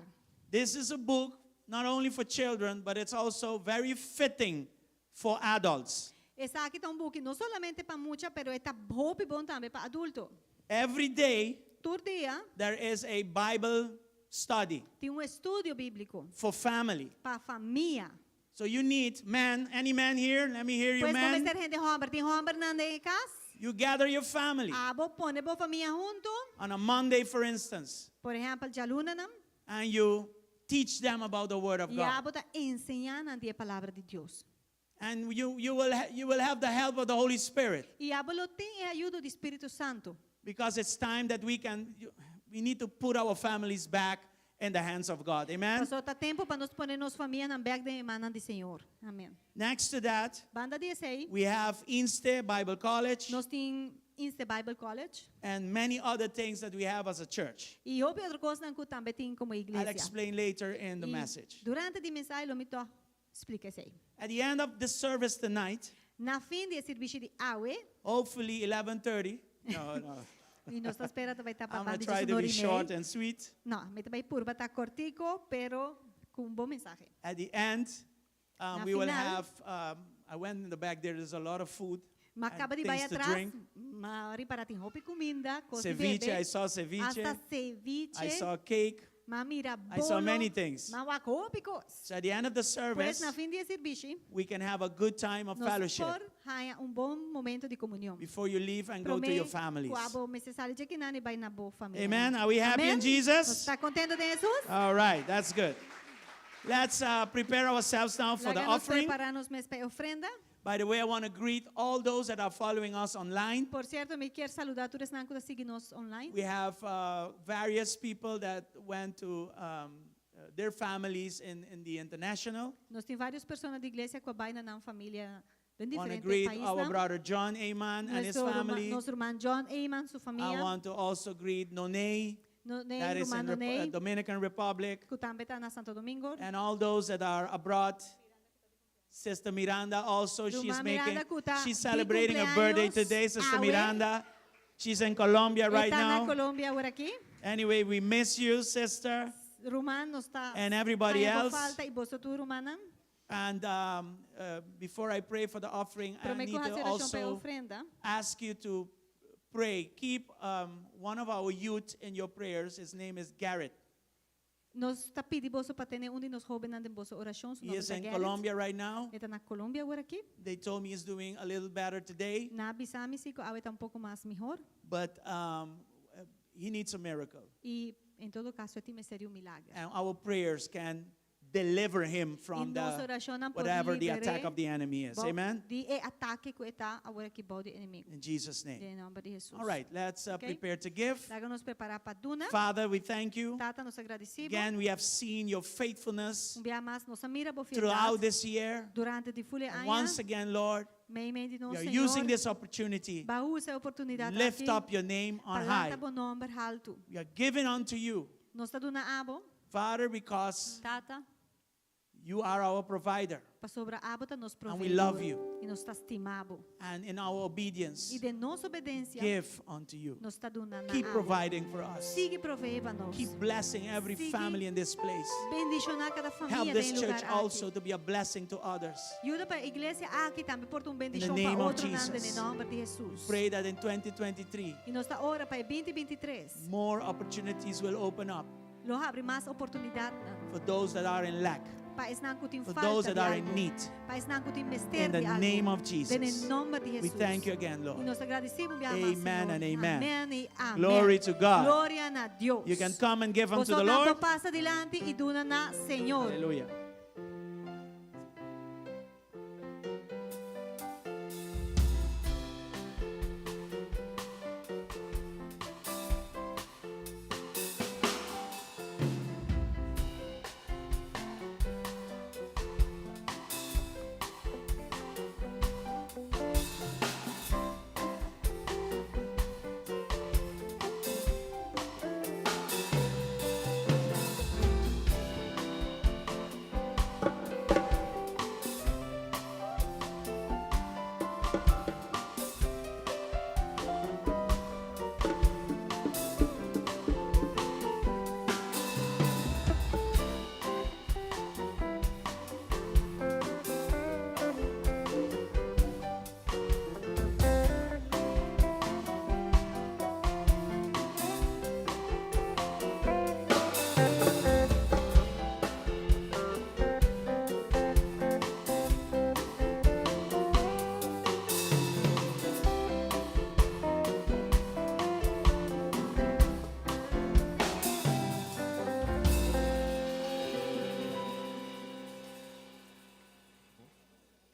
This is a book not only for children, but it's also very fitting for adults. Esaki ta un buki no solamente pa mucha, pero e ta hopi bon tambe pa adulto. Every day Tur dia there is a Bible study tin un estudio bíbliko for family. pa famia. So you need man, any man here? Let me hear you, Pues bo man. mester hende hòmber. Tin hòmbernan den e kas? You gather your family Abo pone bo famia huntu. on a Monday, for instance, Por ehèmpel, djalunanan. and you teach them about the Word of I God. abo ta enseñá nan di e Palabra di Dios. And you, you, will, ha- you will have the help of the Holy Spirit I abo lo tin e ayudo di Spiritu Santu. because it's time that we can, we need to put our families back in the hands of God. Amen? Pasobra ta tempu pa nos pone nos famianan bèk den e mannan di Señor. Amèn. Next to that, Banda di esei, we have Inste Bible College nos tin Inste Bible College and many other things that we have as a church. i hopi otro kosnan ku tambe tin komo I'll iglesia. explain later in the I message. durante di mensahe lo mi ta splika esei. At the end of this service tonight, Na fin di e sirbishi di awe, hopefully 11:30. No, no. i nos ta spera ta bai ta pa I'm going banda to di try to be 11 i short mei. and sweet. No, mi ta bai purba ta kortico, pero ku un bon mensahe. At the end, Na we will final, have, I went in the back there, there's a lot of food M'a and kaba di bai things to atras, drink. m'a ripará tin hopi kuminda, kos di Ceviche, bebe, I saw ceviche. hasta ceviche, I saw cake. m'a mira I saw bolo, many things. m'a wak hopi kos. So at the end of the Pues service, na fin di e sirbishi, we can have a good time of nos fellowship por haña un bon momento di komunion. before you leave and go to Promé your families. ku abo mester sali djakinan i bai na bo famianan. Amen. Are we happy in Amen? Jesus? Nos ta kontentu den Hesus? All right, that's good. Let's uh, prepare ourselves now for the Laga nos offering. prepará nos mes pa e ofrenda. By the way, I want to greet all those that are following us online. Por sierto, mi kier saludá tur esnan ku ta sigui nos online. We have uh, various people that went to um, uh, their families in, in the international. Nos tin vários persona di iglesia ku a bai na nan familia den want to diferente greet our paisnan. brother John Aman and his Nuestro ruman, family. nos ruman John Aman, su I famia. want to also greet Nonay, No, ne, that is ruman in Rep- uh, Nonay, Dominican Republic, ku tambe ta na Santo Domingo. and all those that are abroad. Sister Miranda also, she's Ruman making, Miranda ku ta she's di celebrating her birthday cumpleaños today, Sister awe. Miranda. She's in Colombia right E ta na now. Colombia awor aki. Anyway, we miss you, sister. Ruman nos ta And everybody haña bo else. falta i boso tur rumannan. And um, uh, before I pray for the offering, I Promé need ku to hasi orashon pa e also ofrenda. ask you to pray. Keep um, one of our youth in your prayers. His name is Garrett. Nos ta pidi boso pa tene un di nos hóbennan den boso orashon. Su He nòmber is ta in Gerrit. Colombia right now. E ta na Colombia awor aki. They told me he's doing a little better today, Nan a bisa mi si ku awe ta un poko mas mihó. but um, uh, he needs a miracle. I en todo kaso e tin mester di un milager. And our prayers can deliver him from I nos the orashonnan por whatever the liber'é attack of the enemy is. bou Amen? di e atake ku e ta awor aki bou di enemigu. In Jesus' name. Den nòmber di Hesus. All right, let's uh, Okay. prepare to give. Laga nos prepará pa duna. Father, we thank you. Tata, nos ta gradisí bo. Again, we have seen your faithfulness Un bia mas, nos a mira bo throughout fieldat this year. durante di full e And aña. once again, Lord, Meimei di we nos, are using Señor, this opportunity. B'a usa e oportunidat Lift aki up your name on pa high. lanta bo nòmber haltu. We are giving unto you, Nos ta duna abo, Father, because Tata, you are our provider. pasobra abo ta nos And we love proveedor. you. I nos ta stima bo. And in our obedience, I den nos obedensia, give unto you. nos ta duna na Keep abo. providing for us. Sigui proveé pa nos. Keep blessing every Sigui family in this place. Bendishoná kada Help famia this den e church lugar also aki. to be a blessing to others. Yuda pa e iglesia aki tambe por ta un In the bendishon pa name of otronan den e Jesus. nòmber di Hesus. Pray that in 2023, I nos ta ora pa e 2023 more opportunities will open up lo habri mas oportunidatnan for those that are in lack, pa esnan ku tin for falta those di that are in algu, need. pa esnan ku tin mester In the di algu. name of Den e Jesus. nòmber di We Hesus. thank you again, I Lord. nos ta gradisí bo un biaha mas, Amen Señor. and amen. Amèn i amèn. Glory to God. Gloria na Dios. You can come and give unto the Boso por Lord. pasa dilanti i duna na Señor. Hallelujah.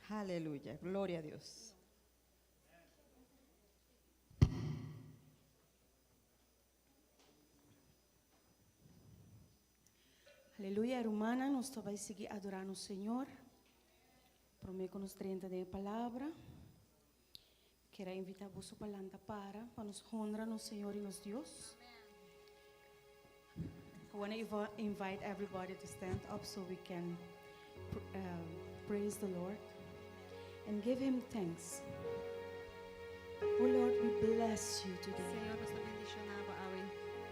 Aleluya, gloria a Dios. Aleluya, rumannan, nos ta bai sigui adorá nos Señor. Promé ku nos drenta den e palabra, kier a invitá boso pa lanta para pa nos honra nos Señor i nos Dios. I want to invite everybody to stand up so we can praise the Lord and give Him thanks. Oh Lord, we bless you today. Señor, nos ta bendishoná bo awe.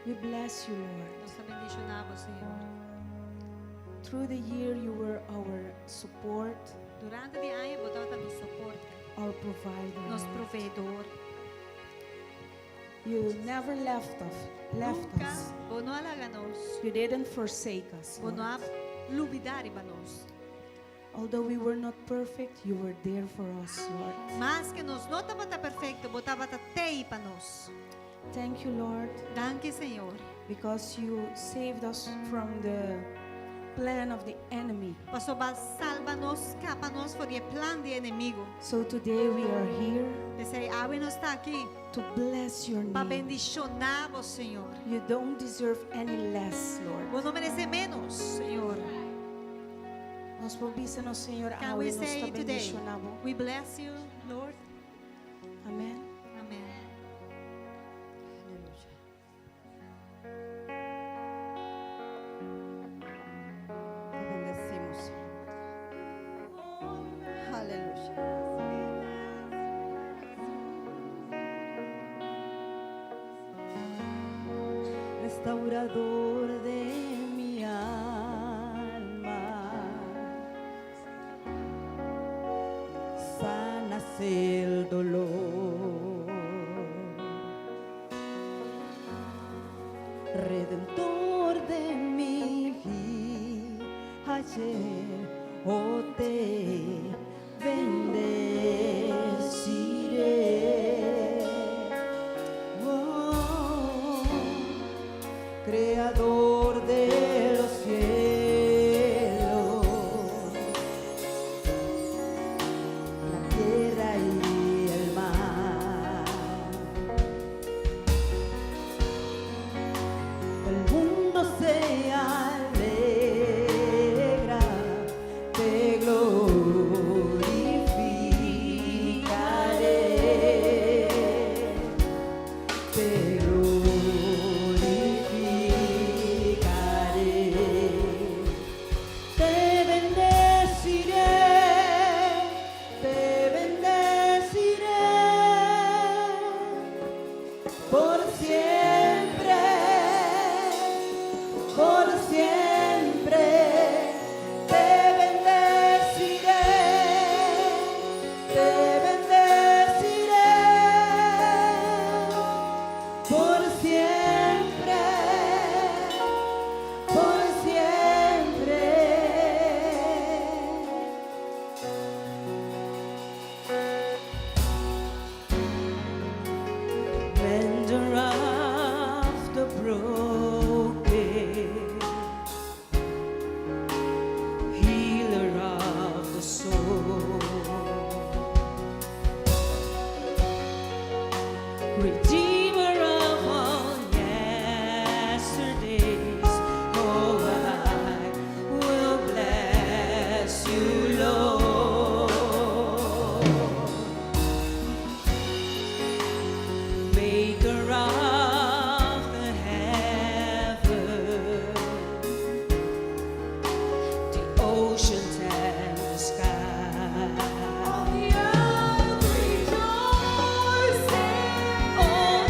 We bless you, Lord. Nos ta bendishoná bo, Señor. Through the year, you were our support, Durante di aña, bo tabata nos soporte, our provider. nos Lord. proveedor. You never left Nunka us. bo no a laga nos. You didn't forsake us. Bo no Lord. a lubidá riba nos. Although we were not perfect, you were there for us, Lord. Maske nos no tabata perfekto, bo tabata tei pa nos. Thank you, Lord, Danki, Señor. Because you saved us from the plan of the enemy. Paso b'a salba nos, skapa nos for di e plan di enemigu. So today we are here P'esei awe nos ta aki to bless your pa name. bendishoná bo, Señor. You don't deserve any less, Lord. Bo no meresé ménos, Señor. Nos por bisa nos Señor Can we awe nos say ta today, bendishoná bo. we bless you, Lord? Amen. Amen. Aleluya. Te bendecimos, Señor. Aleluya. Restaurador de mi alma, sanas el dolor, Redentor de mi ayer, oh te bendeciré. Oh, creador de los cielos, la tierra y el mar. El mundo se alegra, te glorificaré, te glorificaré. Te bendeciré, te bendeciré por siempre, por siempre. Te bendeciré, te bendeciré por siempre, por siempre. Mender of the broken, healer of the soul, redeemer of all yesterdays. Oh, I will bless you, Lord. Maker of the heavens, the oceans and the sky. All the earth rejoices. All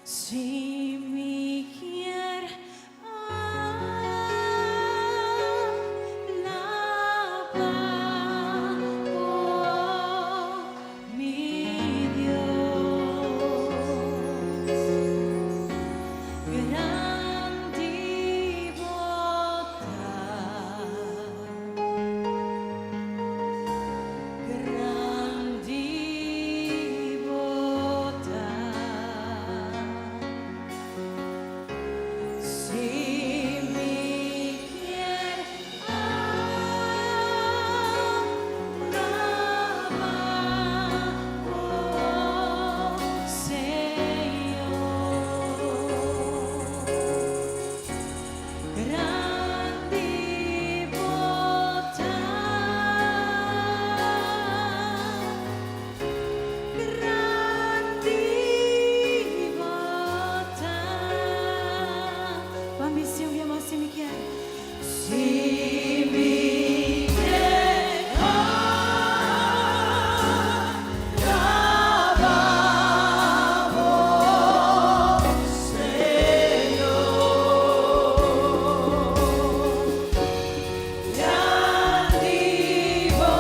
Si mi kier alaba Bo, mi Dios, grandi Bo ta. Grandi Bo ta. Si mi kier alaba Bo, Señor. Grandi Bo ta. Grandi Bo ta. Ban bis'é un bia mas si mi kier. Si mi kier alaba Bo, Señor. Grandi Bo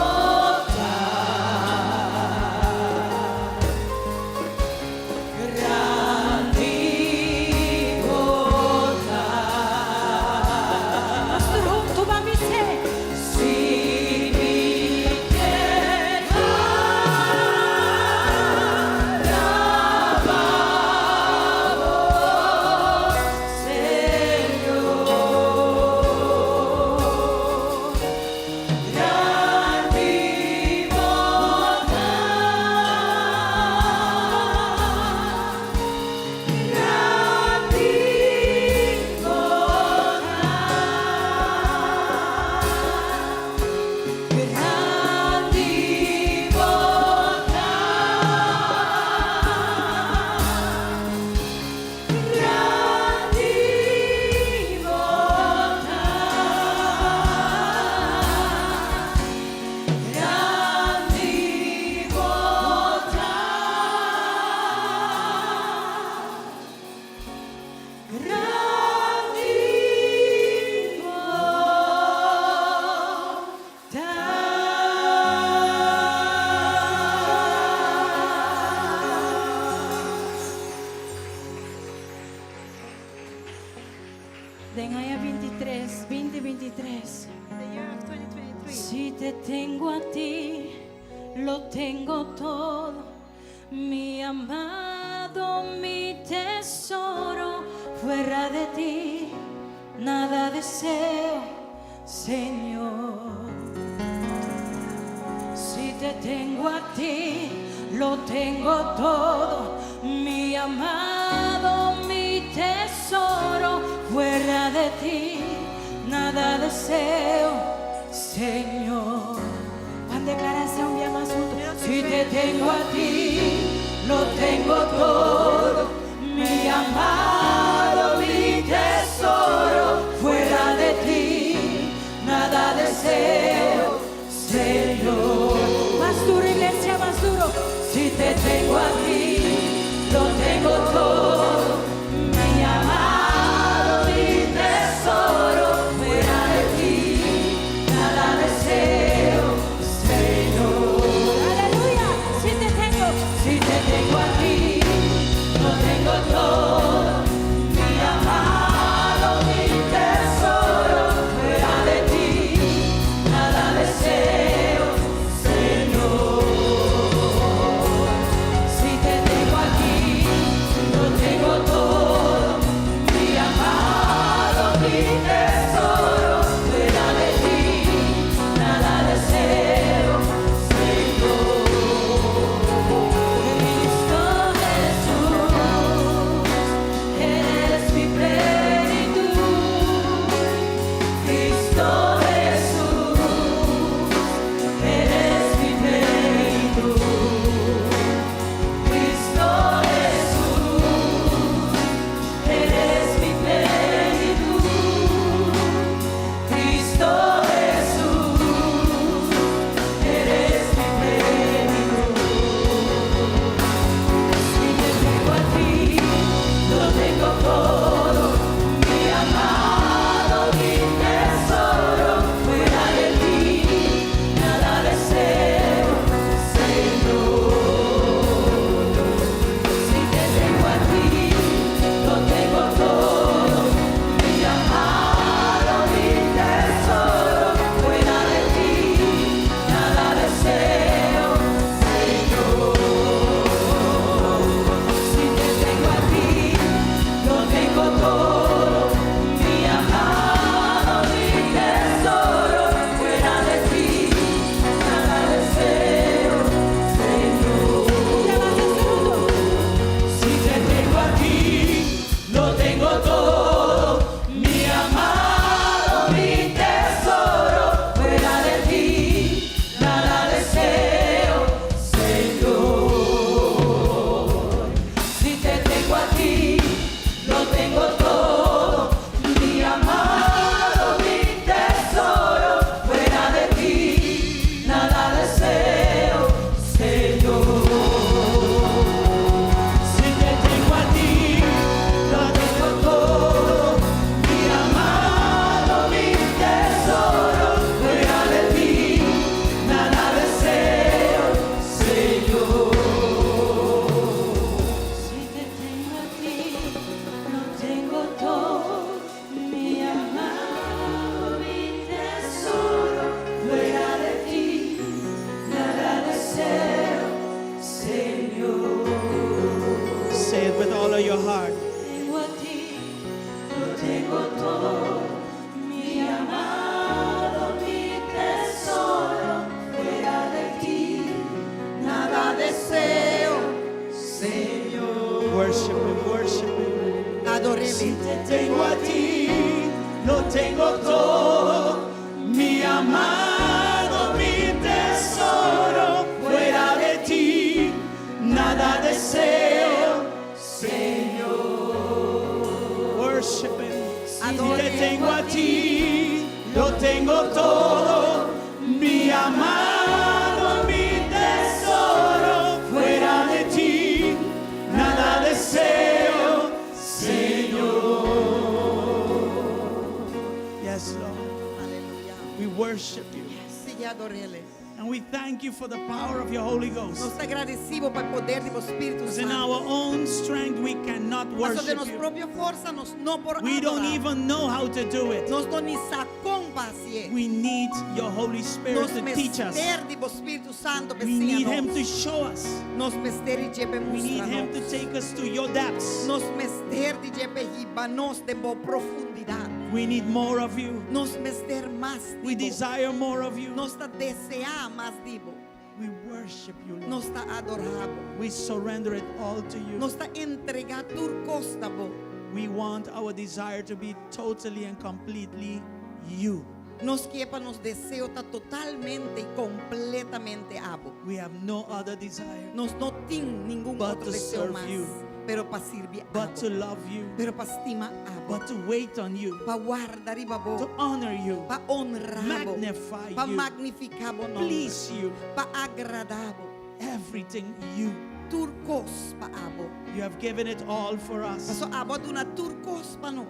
ta. Grandi Bo ta. Nos tur huntu ban bis'é. Si mi kier alaba Bo, Señor. Grandi Bo ta. Grandi Bo ta. Grandi Bo ta. Grandi Bo ta. Grandi Bo ta. Grandi Bo ta. Den aña 23, 2023. The year of 2023. Si te tengo a ti, lo tengo todo, mi amado, mi tesoro. Fuera de ti, nada deseo, Señor. Si te tengo a ti, lo tengo todo, mi amado, mi tesoro. Fuera de ti, nada deseo, Señor. Ban deklará un dia mas huntu. Si te tengo a ti, lo tengo todo, mi amado, mi tesoro. Fuera de ti, nada deseo, Señor. Mas duro, iglesia, mas duro. Si te tengo a ti, lo tengo todo, mi amado, mi tesoro. Fuera de ti, nada deseo, Señor. Aleluya. Si te tengo, si te tengo a ti, lo tengo todo, mi amado, mi tesoro. Fuera de ti, nada deseo, Señor. Si te of your heart. Tengo a ti, lo tengo todo, mi amado, mi tesoro, fuera de ti, nada deseo, Señor. Worship Him, worship Him. Ador'é. Si te tengo a ti, lo tengo todo, mi amado, mi tesoro, fuera de ti, nada deseo, Señor. Worship Him. Si te tengo a ti, lo tengo todo, mi amado, mi tesoro, fuera de ti, nada deseo, Señor. Yes, Lord. Aleluya. We worship you. Sigui ador'é. And we thank you for the power of your Holy Nos Ghost. ta gradisido pa e poder di Spiritu Because in Santu. our own strength we cannot Paso den worship nos you. propio forsa nos no por We don't adorá. even know how to do it. Nos no ni sa kon pa hasié. We need your Holy Spirit Nos to teach us. mester di Spiritu Santu We need him to show us. Nos mester di dje pa We need him to mustra nos. take us to your depths. Nos mester di dje pa hiba nos den bo profundidat. We need more of you. Nos mester mas We di bo. desire more of you. Nos ta deseá mas di bo. We worship you, Lord. Nos ta adorá bo. We surrender it all to you. Nos ta entregá tur kos na bo. We want our desire to be totally and completely you. Nos ke pa nos deseo ta totalmente i kompletamente abo. We have no other desire Nos no tin ningun But otro to deseo serve mas, you. pero pa sirbi but to abo. love you, Pero pa stima abo. but to wait on you, Pa warda riba to bo. honor you, Pa honra bo. magnify Pa you, magnifiká bo nòmber. please you, Pa agradá bo. everything you. Tur kos pa abo. You have given it all for us. Paso abo a duna tur kos pa nos.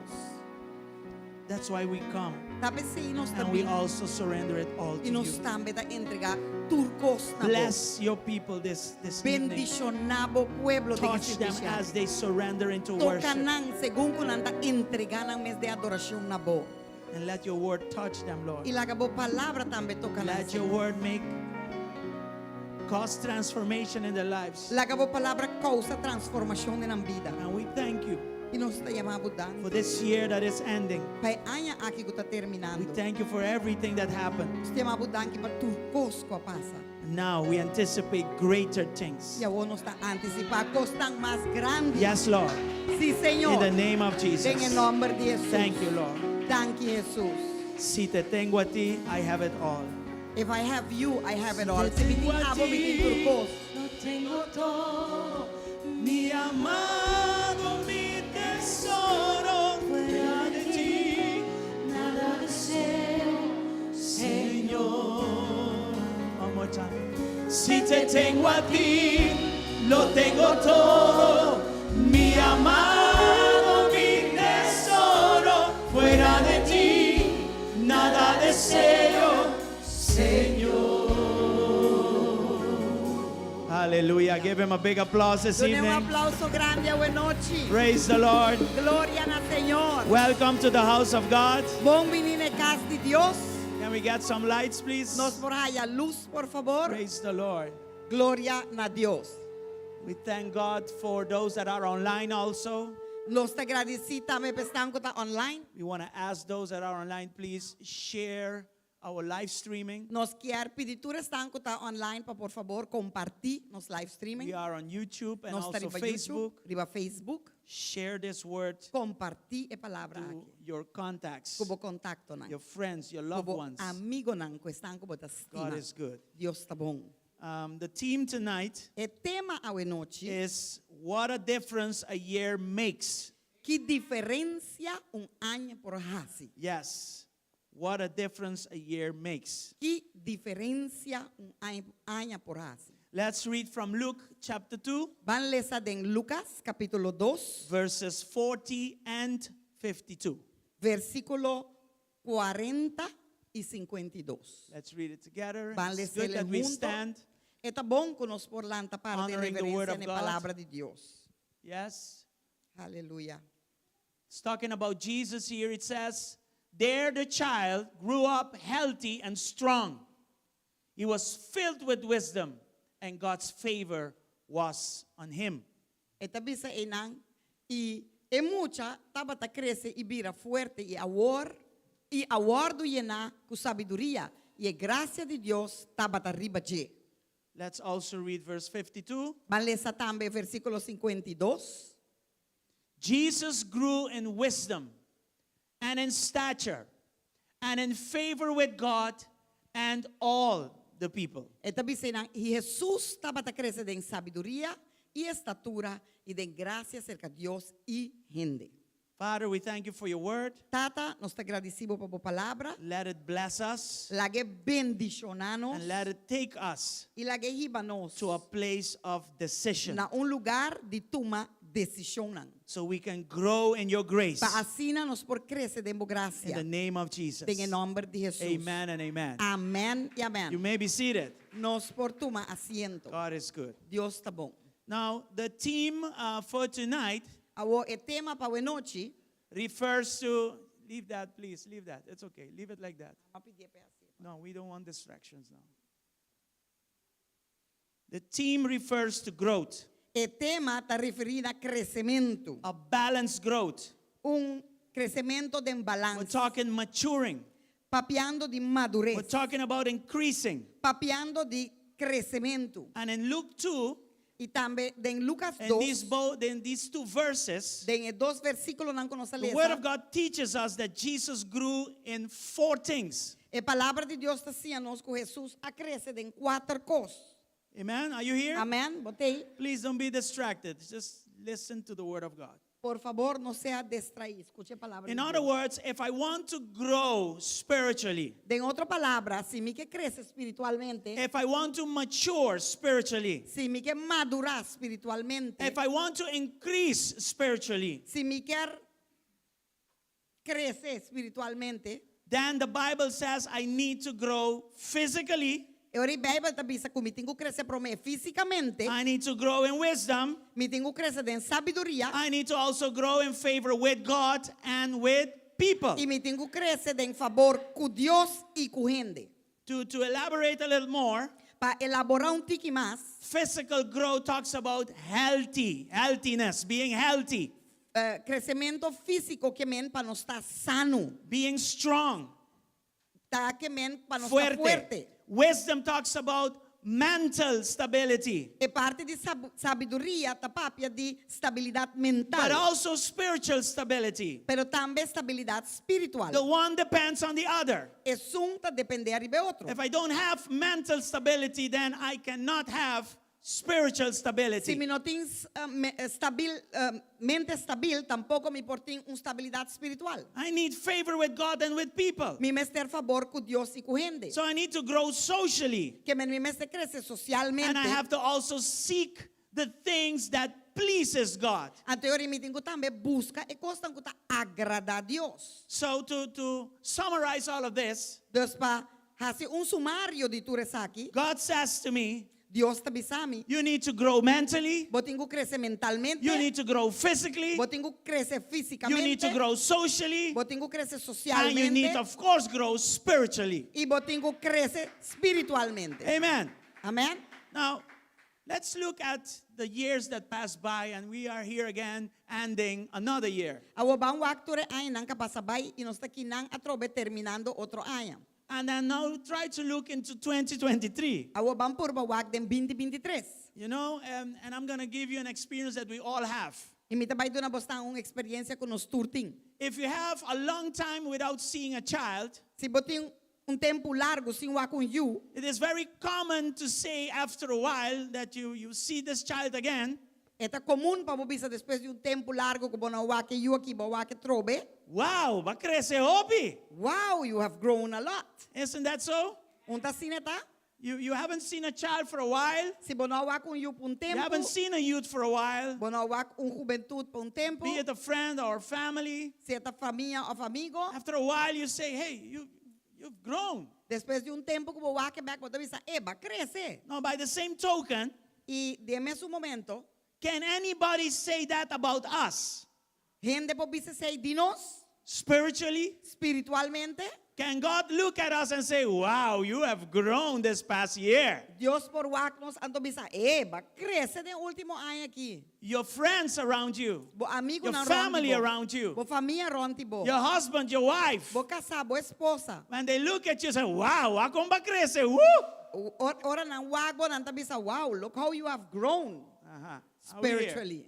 That's why we come. Ta p'esei nos And we tambe. also surrender it all I to nos you. tambe ta entregá tur kos na bo. Bless your people this, this evening. Bendishoná bo pueblo den Touch them servisio. as they surrender into Toka worship. nan segun ku nan ta entregá nan mes den adorashon na bo. And let your word touch them, Lord. I laga bo palabra tambe toka nan. Let your word make cause transformation in their lives. Laga bo palabra kousa transformashon den nan bida. And we thank you I nos ta yama bo danki. for this year that is ending. Pa e aña aki ku ta We terminando. thank you for everything that happened. Nos ta yama bo danki pa tur kos ku a pasa. And now we anticipate greater things. I awor nos ta antisipá kosnan mas grandi. Yes, Lord. Sí, Señor. In the name of Den e Jesus. nòmber di Hesus. Thank you, Lord. Danki, Hesus. Si te tengo a ti, I have it all. If I have you, I have it all. Si mi tin abo, mi tin tur kos. Lo tengo todo, Mi amado, mi tesoro, fuera de ti, nada deseo, Señor. One more time. Si te tengo a ti, lo tengo todo. Mi amado, mi tesoro, fuera de ti, nada deseo, Señor. Hallelujah. Give him a big applause this Dun'é un evening. aplouso grandi awe nochi. Praise the Lord. Gloria na Señor. Welcome to the house of God. Bon biní na kas di Dios. Can we get some lights, please? Nos por haya lus, por fabor. Praise the Lord. Gloria na Dios. We thank God for those that are online also. Nos ta gradisí tambe pa esnan ku ta online. We want to ask those that are online, please share our live streaming. Nos kier pidi tur esnan ku ta online pa por fabor kompartí nos live streaming. We are on YouTube and Nos ta also riba Facebook. YouTube, riba Facebook. Share this word Kompartí e palabra to aki. your contacts, Ku bo kontaktonan. your friends, your loved Ku bo ones. amigunan ku esnan ku bo ta God stima. is good. Dios ta bon. Um, the theme tonight E tema awe nochi, is what a difference a year makes. ki diferensia un aña por hasi. Yes, what a difference a year makes. Ki diferensia un aña por hasi. Let's read from Luke chapter 2, Ban lesa den Lucas kapítulo 2, verses 40 and 52. versíkulo 40 i 52. Let's read it together. Ban It's good les'é that we huntu. stand. E ta bon ku nos por lanta para den Honoring the word reverensia of na God. palabra di Dios. Yes. Aleluya. It's talking about Jesus here. It says, There the child grew up healthy and strong. He was filled with wisdom, and God's favor was on him. E ta bisa einan. I e mucha tabata krese i bira fuerte i awor i a wòrdu yená ku sabiduria, i e grasia di Dios tabata riba dje. Let's also read verse 52. Ban lesa tambe versíkulo 52. Jesus grew in wisdom and in stature and in favor with God and all the people. E ta bisa nan, i Hesus tabata krese den sabiduria i estatura i den grasia serka Dios i hende. Father, we thank you for your word. Tata, nos ta gradisí bo pa bo palabra. Let it bless us Lag'é bendishoná nos. and let it take us I lag'é hiba nos to a place of decision na un lugá di tuma desishonnan. so we can grow in your grace. Pa asina nos por krese den bo In grasia. the name of Jesus. Den nòmber di Hesus. Amen and amen. Amèn i amèn. You may be seated. Nos por tuma asiento. God is good. Dios ta bon. Now, the theme for tonight Awor e tema pa awe nochi. refers to, leave that, please, leave that. It's okay. Leave it like that. No, we don't want distractions now. The theme refers to growth, E tema ta referí na kresementu. A balanced growth. Un kresementu den We're balanse. talking maturing. Papiando di We're madures. Talking about increasing. Papiando di kresementu. And in Luke 2, I tambe den Lucas in 2, these, both, in these two verses, den e dos versíkulonan ku nos the Word of lesa, God teaches us that Jesus grew in four things. E palabra di Dios ta siña nos ku Hesus a krese den kuater kos. Amen. Are you here? Amèn. Bo t'ei? Please don't be distracted. Just listen to the Word of God. Por fabor, no sea distraí. Skucha e palabra In di other Dios. Words, if I want to grow spiritually, Den otro palabra, si mi ke krese spiritualmente, if I want to mature spiritually, si mi ke madurá spiritualmente, if I want to increase spiritually, si mi ke krese spiritualmente, then the Bible says I need to grow physically, e ora Beibel ta bisa ku mi tin ku krese promé físikamente, I need to grow in wisdom, mi tin ku krese den sabiduria I need to also grow in favor with God and with people. i mi tin ku krese den fabor ku Dios i ku hende. To elaborate a little more, Pa elaborá un tiki mas, physical growth talks about healthy, healthiness, being healthy, kresementu físiko ke men pa nos ta sano, being strong, ta ke men pa nos ta fuerte. fuerte. Wisdom talks about mental stability, E parti di sabiduria ta papia di stabilidat mental, but also spiritual stability. Pero tambe stabilidat spiritual. The one depends on the other. Esun ta dependé riba otro. If I don't have mental stability, then I cannot have spiritual Si stability. mi no tin stabil, mente stabil, tampoko mi por tin un stabilidat spiritual. I need favor with God and with people. Mi mester fabor ku Dios i ku hende. So I need to grow socially. Ke men mi mester krese sosialmente. And I have to also seek the things that pleases God. Anto mi tin ku tambe buska e kosnan ku ta agradá Dios. So to summarize all of this, Dus pa hasi un sumario di tur esaki, God says to me, Dios ta bisa mi, you need to grow mentally, bo tin ku krese mentalmente, you need to grow physically, bo tin ku krese you need to físikamente, grow socially, bo tin ku krese and you need, sosialmente, of course, grow spiritually. i bo tin ku krese spiritualmente. Amen. Amèn? Now, let's look at the years that passed by, and we are here again ending another year. Awor ban wak tur e añanan ku a pasa bai i nos ta akinan atrobe terminando otro aña. And then now try to look into 2023. Awor ban purba wak den 2023. And I'm going to give you an experience that we all have. I mi ta bai duna boso un eksperensia ku nos tur tin. If you have a long time without seeing a child, Si bo tin un tempu largu sin wak un yu, it is very common to say after a while that you see this child again, e ta komun pa bo bisa despues di un tempu largu ku bo no wak e yu aki, bo wak e trobe. "Wow, b'a krese hopi." Wow, you have grown a lot. Isn't that so? Un ta asina ta? You haven't seen a child for a while. Si bo no wak un yu pa un You haven't tempu, seen a youth for a while. bo no wak un hubentut pa un tempu, Be it a friend or family. sea ta famia òf amigu, After a while, you say, "Hey, you've grown." Despues di un tempu ku bo wak e bèk, bo ta bisa, eh, b'a krese. Now, by the same token, I den mesun momento, can anybody say that about us? Hende por bisa esei di nos? Spiritually? Spiritualmente? Can God look at us and say, "Wow, you have grown this past year"? Dios por wak nos anto bisa, "Eh, b'a krese den último aña aki." Your friends around you, Bo amigu your nan family rònt di bo. around you, Bo famia rònt di bo. your husband, your wife. Bo kasá, bo esposa. When they look at you, say, "Wow, kon b'a krese, woo!" Ora nan wak bo, nan ta bisa, "Wow, look how you have grown Are we here? spiritually."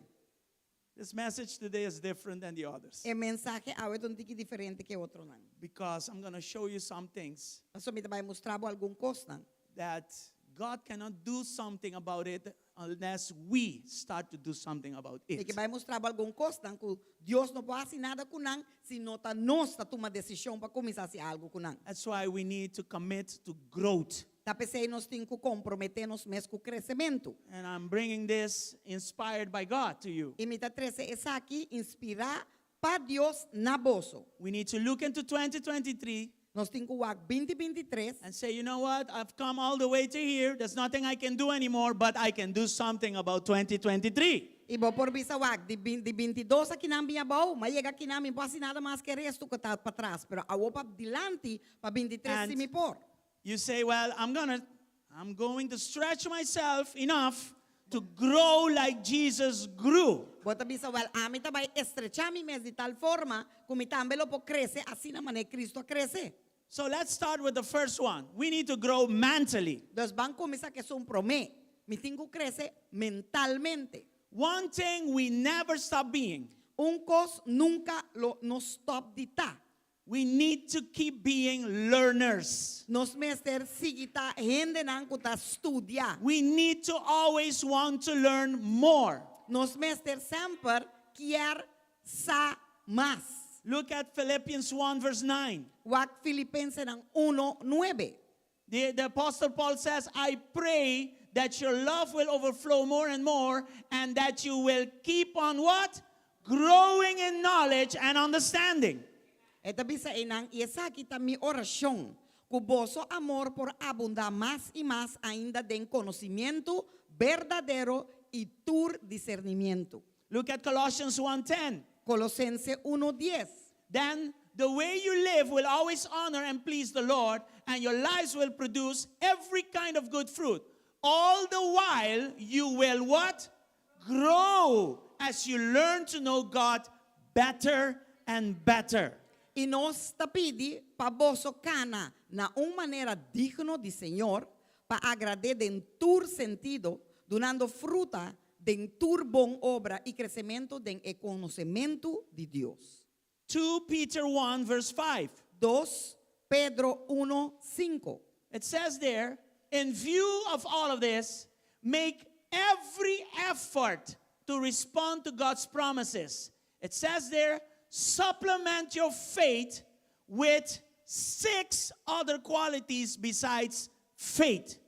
This message today is different than the others E mensahe awe ta un tiki diferente ku otronan. Because I'm going to show you some things Paso mi ta bai mustra bo algun kosnan. That God cannot do something about it unless we start to do something about E it. ke bai mustra bo algun kosnan ku Dios no por hasi nada ku nan si no ta nos ta tuma desishon pa kuminsá hasi algu ku nan. That's why we need to commit to growth. Ta p'esei nos tin ku komprometé nos mes ku kresementu. And I'm bringing this inspired by God to you. I mi ta trese esaki inspirá pa Dios na boso. We need to look into 2023 Nos tin ku wak 2023 and say, "You know what? I've come all the way to here. There's nothing I can do anymore, but I can do something about 2023." I bo por bisa wak di 20 di 22 akinan bin abou, m'a yega akinan, mi no por hasi nada mas ku e restu ku ta patras, pero awor pa dilanti pa 23 And si mi por. you say, "Well, I'm going to stretch myself enough to grow like Jesus grew." Bo ta bisa, "Well, ami ta bai estrechá mi mes di tal forma ku mi tambe lo por krese asina manera Kristu a krese. So let's start with the first one. We need to grow mentally. Dus ban kuminsá ku esun promé. Mi tin ku krese mentalmente. One thing we never stop being. Un kos nunka lo no stòp di ta. We need to keep being learners. Nos mester sigui ta hendenan ku ta studia. We need to always want to learn more. Nos mester semper kier sa mas. Look at Philippians 1, verse 9. Wak Filipensenan 1, 9. The Apostle Paul says, "I pray that your love will overflow more and more and that you will keep on" what? "Growing in knowledge and understanding." E ta bisa einan, "I esaki ta mi orashon, ku boso amor por abundá mas i mas ainda den konosementu berdadero i tur disernimentu." Look at Colossians 1:10. Kolosense 1, 10. "Then the way you live will always honor and please the Lord, and your lives will produce every kind of good fruit. All the while you will" what? "Grow as you learn to know God better and better." "I nos ta pidi pa boso kana na un manera digno di Señor, pa agrad'é den tur sentido, dunando fruta den tur bon obra i kresementu den e konosementu di Dios." 2 Peter 1, verse 5. 2 Pedro 1, 5. It says there, "In view of all of this, make every effort to respond to God's promises." It says there, "Supplement your faith with six other qualities besides faith."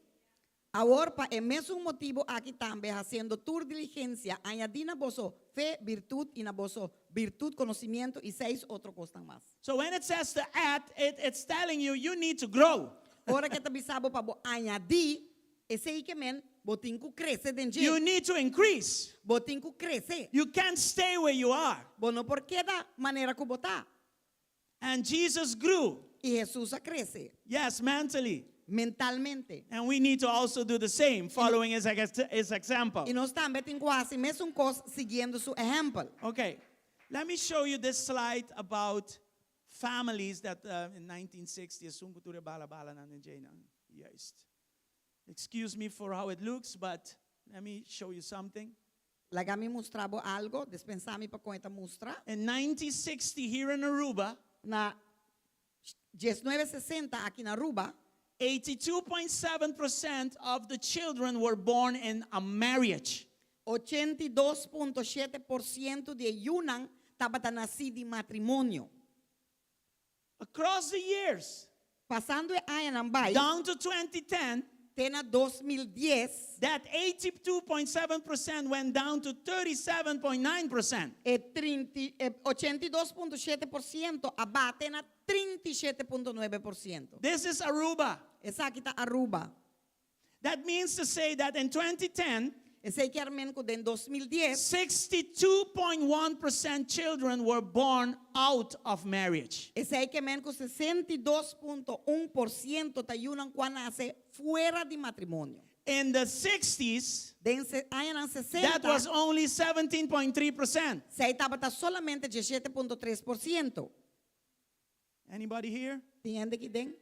"Awor pa e mesun motibu aki tambe, hasiendo tur diligensia, añadí na boso fe, virtut, i na boso virtut, konosementu, i seis otro kos mas." So when it says to add, it's telling you you need to grow. Ora ku e ta bisa bo pa bo añadí, esei ke men, bo tin ku krese den You dje. Need to increase. Bo tin ku krese. You can't stay where you are. Bo no por keda manera ku bo ta. And Jesus grew. I Hesus a krese Yes, mentally. Mentalmente. And we need to also do the same, following his example. I nos tambe tin ku hasi mesun kos siguiendo su ehèmpel. Okay, let me show you this slide about families that in 1960, esun ku tur e bala bala nan den Juist. Excuse me for how it looks, but let me show you something. Laga mi mustra bo algu, dispensá mi pa kon e ta mustra. In 1960, here in Aruba, Na 1960 aki na Aruba, 82.7% of the children were born in a marriage. 82.7% di yunan tabata nasé den matrimonio. Across the years, Pasando añanan bai, down to 2010, te na 2010, that 82.7% went down to 37.9%. e 30, e 82.7% a baha te na 37.9%. This is Aruba. Esaki ta Aruba. That means to say that in 2010, Esei ke men ku den 2010, 62.1% children were born out of marriage. Esei ke men ku 62.1% ta yunan ku a nase fuera di matrimonio. In the 60s, Den añanan 60, that was only 17.3%. esei tabata solamente 17.3%. Anybody here? Tin hende aki den?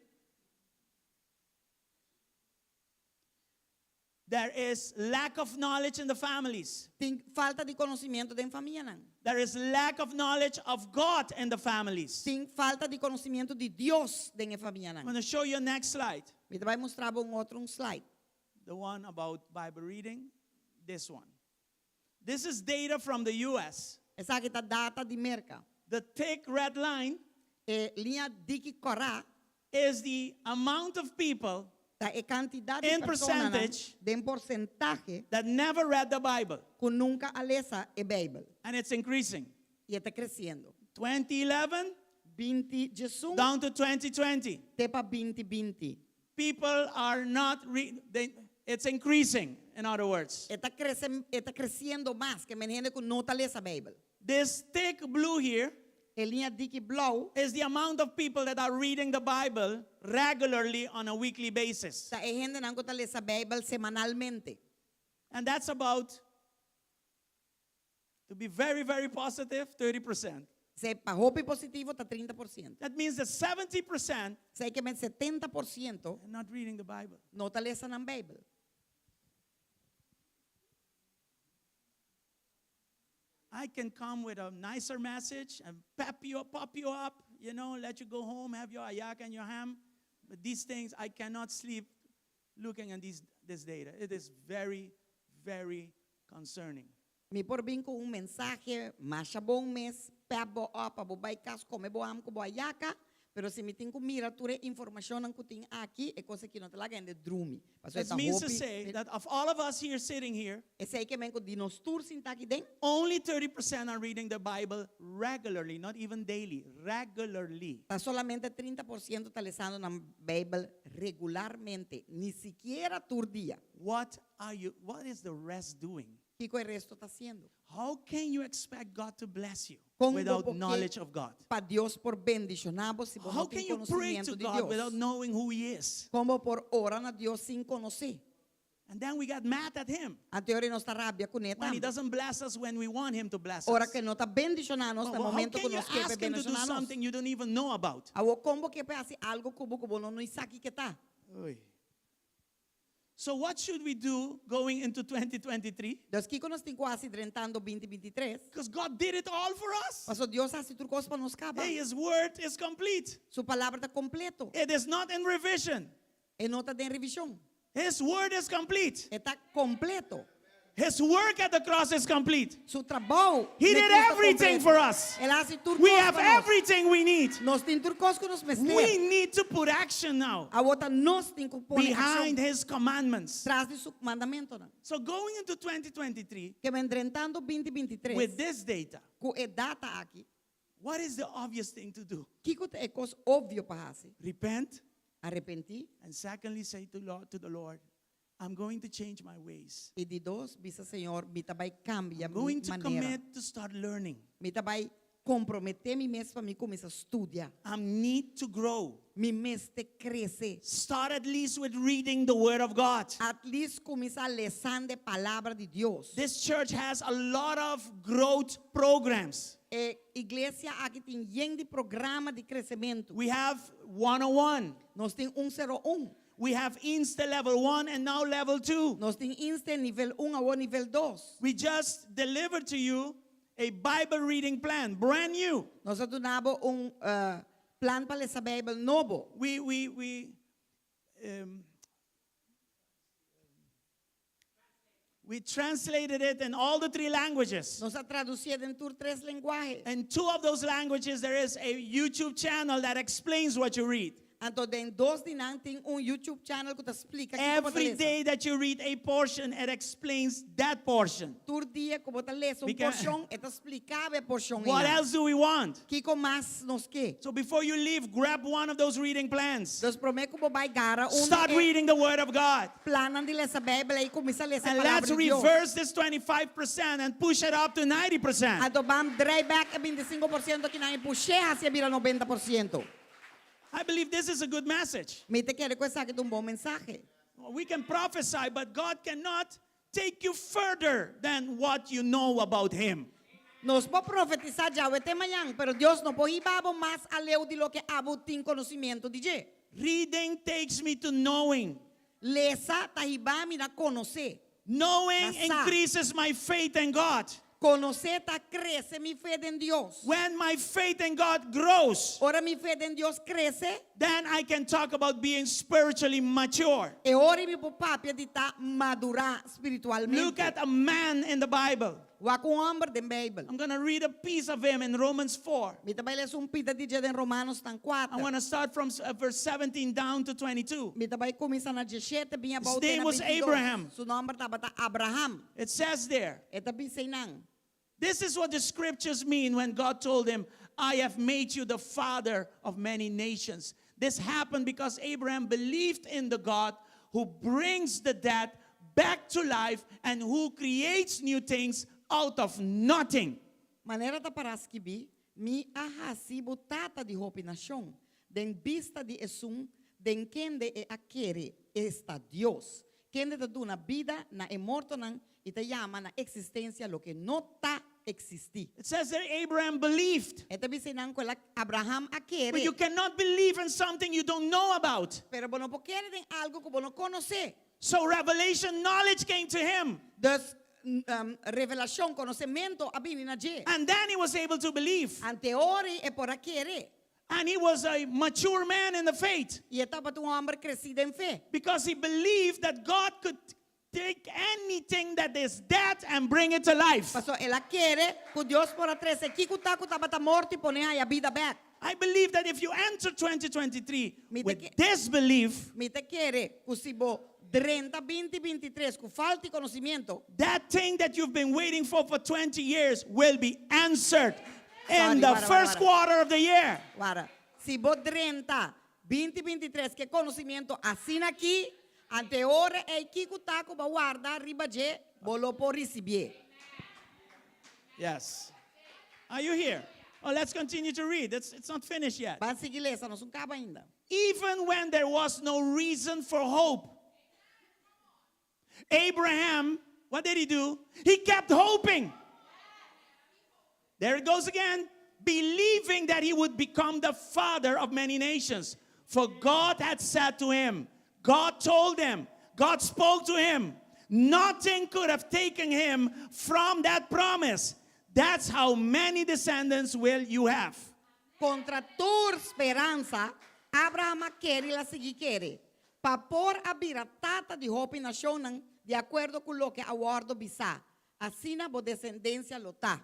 There is lack of knowledge in the families. Tin falta di konosementu den famianan. There is lack of knowledge of God in the families. Tin falta di konosementu di Dios den I'm famianan. going to show you next slide. Mi ta bai mustra un otro un slide. The one about Bible reading, this one. This is data from the US. Esaki ta data di Merka. The thick red line E liña diki kòrá is the amount of people ta e kantidat di In persona percentage den porsentahe that never read the Bible. ku nunka a lesa e Beibel. And it's increasing. I e ta kresiendo. 2011 20 down to 2020. te pa 2020. People are not, re- they, it's increasing, in other words. E ta kresiendo, e ta kresiendo mas, ke men hende ku no ta lesa Beibel. This thick blue here E liña diki blou is the amount of people that are reading the Bible regularly on a weekly basis. ta e hendenan ku ta lesa Beibel semanalmente. And that's about, to be very, very positive, 30%. Si pa hopi positivo ta 30%. That means that 70% Esei ke men 70% are not reading the Bible. no ta lesa nan Beibel. I can come with a nicer message and pep you up, pop you up, let you go home, have your ayaka and your ham. But these things, I cannot sleep looking at this data. It is very, very concerning. Mi por bin ku un mensahe, masha bon mes, pep bo up, bo bai kas, kome bo ham ku bo ayaka, pero si mi tin ku mira tur e informashon ku tin aki, e kos aki no ta laga hende drumi. Paso It means to say that of all of us here sitting here, Esei ke men ku di nos tur sintá aki den, only 30% are reading the Bible regularly, not even daily, regularly. Ta solamente 30% ta lesando nan Beibel regularmente, ni sikiera tur dia. What are you, what is the rest doing? Kiko e resto ta hasiendo? How can you expect God to bless you Kon without bo knowledge of God? Pa Dios por bendishoná bo si bo How no can tin you pray konosementu to di God Dios? without knowing who He is? Kon bo por ora na Dios sin konosé? And then we got mad at Him Anto nos ta rabia kuné when He tambe. doesn't bless us when we want Him to bless Ora us. ku e no ta bendishoná nos Well, na how momento can ku you nos ke ask Him to do bendishoná nos. something you don't even know about? Awo kon bo ke hasi algu ku bo no sa kiko ta. Oy. So what should we do going into 2023? Dus kiko nos tin ku hasi drentando 2023. Because God did it all for us. Paso Dios a hasi tur kos pa nos kaba. Hey, His word is complete. Su palabra ta kompleto. It is not in revision. E no ta den revishon. His word is complete. E ta kompleto. His work at the cross is complete. Su trabou. He na did krus ta everything kompleto. for us. El a hasi tur We kos have pa nos. everything we need. Nos tin tur kos ku nos mester. We need to put action now Awor ta nos tin ku pone behind akshon His commandments. tras di su mandamentunan. So going into 2023 Ke men drentando 2023 with this data, ku e data aki, what is the obvious thing to do? Kiko ta e kos obvio pa hasi? Repent. Arepentí. And secondly, say to the Lord, I'm going to change my ways. I di dos, bisa Señor, mi ta bai kambia I'm going mi to manera. commit to start learning. Mi ta bai komprometé mi mes pa mi kuminsá studia. I need to grow. Mi mester krese. Start at least with reading the Word of God. At least kuminsá lesando palabra di Dios. This church has a lot of growth programs. E iglesia aki tin yen di programa di kresementu. We have 101. Nos tin 101. We have Insta level 1 and now level 2. Nos tin Insta nivel 1 awor nivel 2. We just delivered to you a Bible reading plan, brand new. Nos a duna bo un plan pa lesa Beibel nobo. We translated it in all the three languages. Nos a tradusié den tur tres lenguahe. In two of those languages, there is a YouTube channel that explains what you read. Anto den dos di nan tin un YouTube channel ku ta splika kiko bo ta Every lesa. day that you read a portion, it explains that portion. Tur dia ku bo ta lesa un Because- porshon, e ta splika bo e porshon What einan. else do we want? Kiko mas nos ke? So before you leave, grab one of those reading plans. Dus promé ku bo bai gara un Start e reading the Word of God. plannan di lesa Beibel i kuminsá lesa e And palabra let's di Dios. reverse this 25% and push it up to 90%. Anto ban draai bèk e 25% akinan i push'é hasi e bira 90%. I believe this is a good message. Mi ta kere ku esaki ta un bon mensahe. We can prophesy, but God cannot take you further than what you know about Him. Nos por profetisá djawe te mañan, pero Dios no por hiba bo mas aleu di loke abo tin konosementu di dje. Reading takes me to knowing. Lesa ta hiba mi na konosé. Knowing Na sa. increases my faith in God. Konosé ta krese mi fe den Dios. When my faith in God grows, Ora mi fe den Dios krese, then I can talk about being spiritually mature. e ora mi por papia di ta madurá spiritualmente. Look at a man in the Bible. Wak un hòmber den Beibel. I'm going to read a piece of him in Romans 4. Mi ta bai lesa un pida di dje den Romanonan 4. I want to start from uh, verse 17 down to 22. Mi ta bai kuminsá na 17 bin His abou te name na was 22. Abraham. Su nòmber tabata Abraham. It says there, E ta bisa einan. this is what the scriptures mean when God told him, I have made you the father of many nations. This happened because Abraham believed in the God who brings the dead back to life and who creates new things out of nothing. Manera ta pará skibí, Mi a hasi bo tata di hopi nashon, den bista di esun den kende e a kere, esta Dios, kende ta duna bida na e mortonan i ta yama na eksistensia loke no ta eksistí. It says that Abraham believed. E ta bisa einan ku el a Abraham a kere. But you cannot believe in something you don't know about. Pero bo no por kere den algu ku bo no konosé. So revelation knowledge came to him. Dus revelashon, konosementu a bini na dje. And then he was able to believe. Anto e ora e por a kere. And he was a mature man in the faith. I e tabata un hòmber kresí den fe. Because he believed that God could take anything that is dead and bring it to life. Paso el a kere ku Dios por a trese kiko ta ku tabata morto i pone haña bida bèk. I believe that if you enter 2023 Mi ta with ke- this belief, Mi ta kere ku si bo drenta 2023 ku falta di konosimiento, that thing that you've been waiting for for 20 years will be answered in Sorry, the warda, warda, first warda. quarter of the year. Warda, si bo drenta 2023 ku e konosimiento asina aki, anto e ora ei kiko ta ku bo a warda riba dje, bo lo por risibié. Yes. Are you here? Oh, let's continue to read. It's, it's not finished yet. Ban sigui lesa, nos no a kaba ainda. Even when there was no reason for hope, Abraham, what did he do? He kept hoping. There it goes again. Believing that he would become the father of many nations. For God had said to him, God told him, God spoke to him. Nothing could have taken him from that promise. That's how many descendants will you have. Kontra tur speransa, Abraham a kere i el a sigui kere, pa por a bira tata di hopi nashonnan, di akuerdo ku loke a wòrdu bisá, Asina bo desendensia lo ta.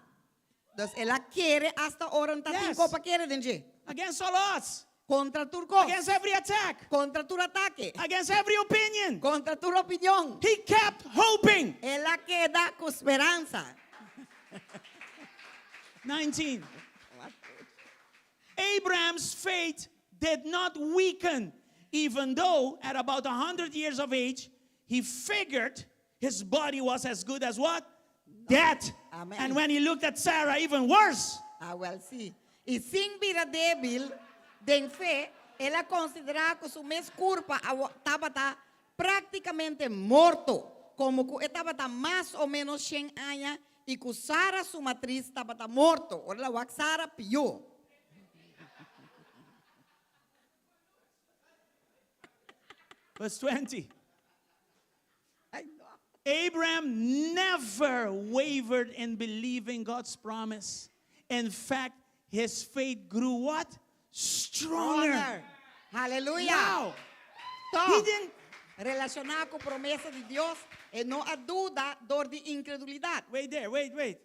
Dus el a kere asta ora no tatin Yes. kos pa kere den dje. Against all odds. Kontra tur kos. Against every attack. Kontra tur atake. Against every opinion. Kontra tur opinion. He kept hoping. El a keda ku speransa. 19. Abraham's faith did not weaken, even though at about 100 years of age, he figured his body was as good as what? Dead. Amen. And when he looked at Sarah, even worse. Ah, well, sí. I sin bira débil den fe, el a konsiderá ku su mes kurpa tabata práktikamente morto, komo ku e tabata mas o ménos shen aña i ku Sara su matris tabata morto. Ora el a wak Sara, pió. Verse 20. Abraham never wavered in believing God's promise. In fact, his faith grew what? Stronger. Stronger. Hallelujah. Wow. Tòg, He didn't relashoná ku promesa di Dios, e no a duda dor di inkredulidat. Wait there, wait, wait.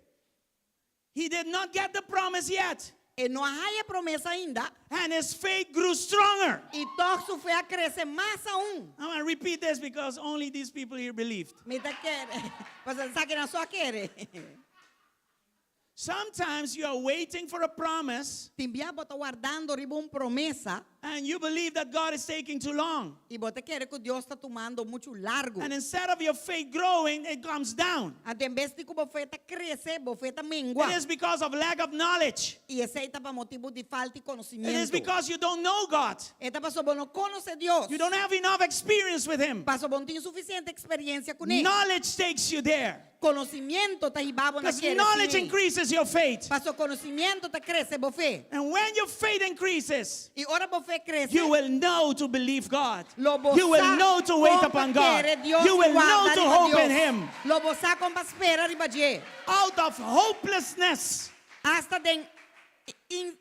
He did not get the promise yet. E no a haya promesa ainda. And his faith grew stronger. I tòg su fe a krese mas aún. I'm going to repeat this because only these people here believed. Mi ta kere. Pasobra esakinan so a kere. Sometimes you are waiting for a promise Tin bia bo ta wardando riba un promesa. and you believe that God is taking too long. I bo ta kere ku Dios ta tumando muchu largu. And instead of your faith growing, it comes down. Anto en bes di ku bo fe ta krese, bo fe ta mengua. It is because of lack of knowledge. I esei ta pa motibu di falta di It is konosementu. because you don't know God. E ta pasobra bo no konosé Dios. You don't have enough experience with Him. Pasobra bo no tin sufisiente eksperensia kuné. Knowledge takes you there. Konosementu ta hiba bo na Because kere knowledge sin ei. increases your faith. Pasobra konosementu ta krese bo fe. And when your faith increases, I ora bo fe krese, you will know to believe God. Lo bo You will sa know to wait kon pa upon God. kere Dios You will i know warda to riba hope in Dios. Him. Lo bo sa kon pa spera riba dje. Out of hopelessness, Asta den in,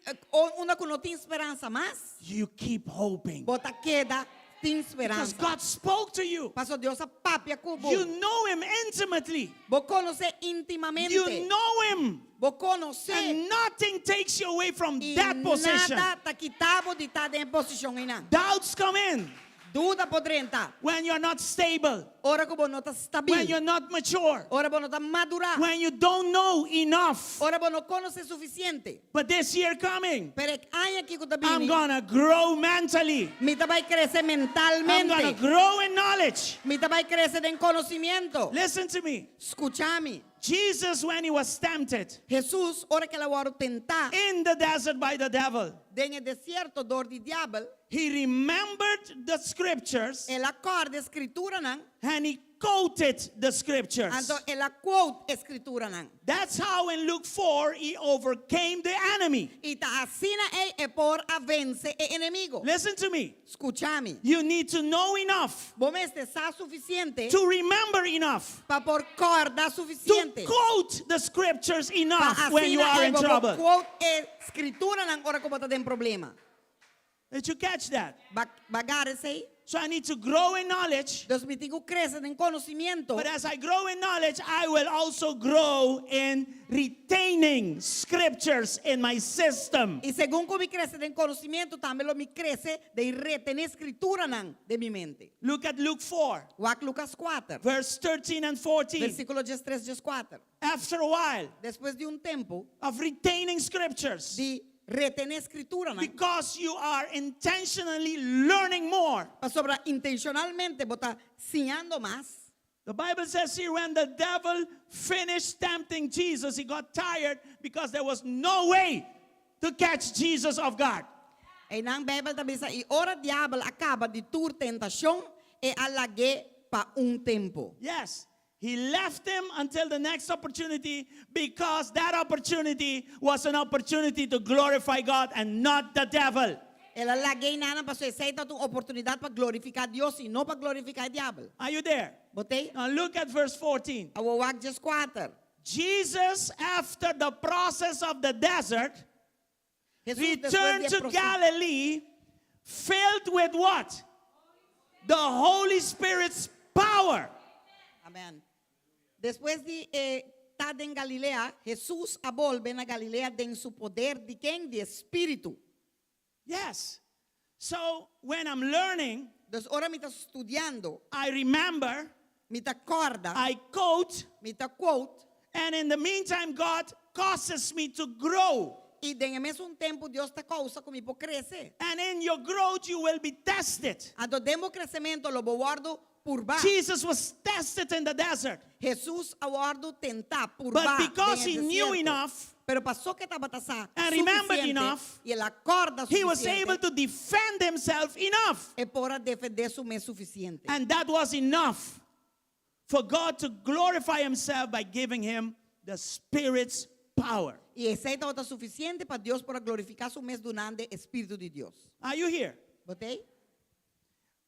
unda ku no tin speransa mas, you keep hoping. bo ta keda tin Because speransa. God spoke to you. Paso Dios a papia ku bo. You know Him intimately. Bo konos'é íntimamente. You know Him. Bo konos'é. And nothing takes you away from I that position. nada ta kita bo di ta den e posishon einan. Doubts come in Duda por drenta. when you're not stable, Ora ku bo no ta stabil. when you're not mature, Ora bo no ta madurá. when you don't know enough. Ora bo no konosé sufisiente. But this year coming, Pero e aña aki ku ta I'm bini, gonna grow mentally. mi ta bai krese I'm gonna mentalmente. grow in knowledge. Mi ta bai krese den konosementu. Listen to me. Skucha mi. Jesus, when he was tempted Hesus, ora ku el a wòrdu tentá in the desert by the devil, den e desierto dor di diabel, he remembered the scriptures el a kòrda e skrituranan, and he quoted the scriptures. anto el a quote e skrituranan. That's how in Luke 4 he overcame the enemy. I ta asina ei e por a vense e enemigu. Listen to me. Skucha mi. You need to know enough Bo mester sa sufisiente to remember enough pa por kòrda to sufisiente. quote the scriptures Pa enough when you asina are ei in bo por trouble. quote e skrituranan ora ku bo ta den problema. Did you catch that? B'a b'a gara esei? So I need to grow in knowledge. Dus mi tin ku krese den konosementu. But as I grow in knowledge, I will also grow in retaining scriptures in my system. I segun ku mi krese den konosementu, tambe lo mi krese den retené skrituranan den mi mente. Look at Luke 4, Wak Lukas 4, verse 13 and 14. versíkulo 13, 14. After a while Despues di un tempu of retaining scriptures, di retené skrituranan, because you are intentionally learning more. Pasobra intenshonalmente bo ta siñando mas. The Bible says here when the devil finished tempting Jesus, he got tired because there was no way to catch Jesus off guard. Einan Beibel ta bisa, I ora diabel a kaba di tur tentashon, e a lag'é pa un tempu. Yes, he left him until the next opportunity because that opportunity was an opportunity to glorify God and not the devil. El a lag'é einan pasobra esei tabata un oportunidat pa glorifiká Dios i no pa glorifiká e diabel. Are you there? Bo t'ei? Now look at verse 14. Awor wak 14. Jesus, after the process of the desert, Hesus despues returned di e to proseso. Galilee filled with what? The Holy Spirit's power. Amen. Despues di e ta den Galilea, Hesus a bolbe na Galilea den su poder di ken? Di e Spiritu. Yes. So when I'm learning, Dus ora mi ta studiando, I remember, mi ta kòrda, I quote, mi ta quote, and in the meantime, God causes me to grow. I den e mesun tempu Dios ta kousa ku mi por krese. And in your growth, you will be tested. Anto den bo kresementu lo bo wòrdu purbá. Jesus was tested in the desert. Hesus a wòrdu tentá, But purbá because den e he knew desierto. enough, Pero pasó ku e tabata sa and remembered sufisiente enough, i el a kòrda he was sufisiente, able to defend himself enough. e por a defendé su mes sufisiente. And that was enough for God to glorify himself by giving him the Spirit's power. I esei tabata sufisiente pa Dios por a glorifiká su mes dunand'e e Spiritu di Dios. Are you here? Bo t'ei?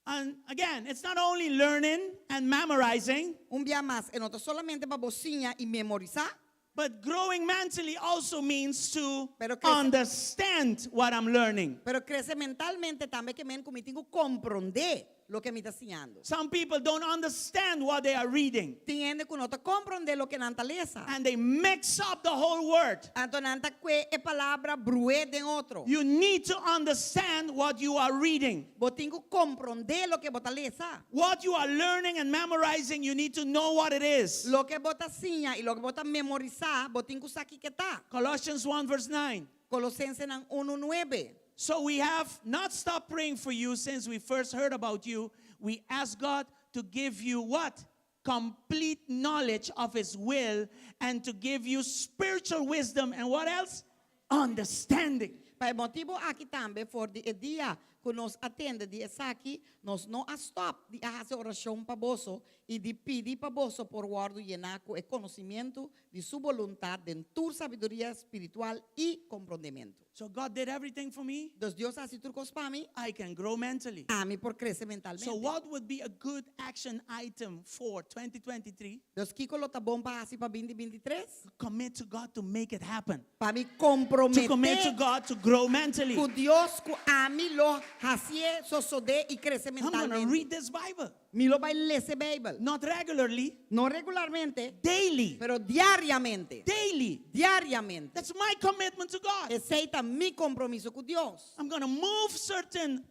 And again, it's not only learning and memorizing. Un bia mas, e no ta solamente pa bo siña i memorisá. But growing mentally also means to Pero krese, understand what I'm learning. Pero krese mentalmente tambe ke men ku mi tin ku komprondé. loke mi ta siñando. Some people don't understand what they are reading Tin hende ku no ta komprondé loke nan ta lesa. And they mix up the whole word. Anto nan ta kue e palabra bru'é den otro. You need to understand what you are reading. Bo tin ku komprondé loke bo ta lesa. What you are learning and memorizing, you need to know what it is. Loke bo ta siña i loke bo ta memorisá, bo tin ku sa kiko ta. Colossians 1, verse 9. Kolosensenan unu nuebe. So we have not stopped praying for you since we first heard about you. We ask God to give you what? Complete knowledge of His will and to give you spiritual wisdom and what else? Understanding. Pa e motibu aki tambe, for di e dia ku nos a tende di esaki, nos no a stòp di a hasi orashon pa boso i di pidi pa boso por wòrdu yená ku e konosimientu di Su boluntat den tur sabiduria spiritual i komprondementu. So God did everything for me. Dus Dios a hasi tur kos pa mi. I can grow mentally. Ami por krese mentalmente. So what would be a good action item for 2023? Dus kiko lo ta bon pa hasi pa binti binti tres? Commit to God to make it happen. Pa mi To commit to komprometé God to grow mentally. ku Dios ku ami lo hasié sosodé i krese I'm gonna mentalmente. read this Bible. Mi lo bai lesa e Beibel. Not regularly. No regularmente. Daily. Pero diariamente. Daily. Diariamente. That's my commitment to God. Esei ta mi kompromiso ku Dios. I'm gonna move certain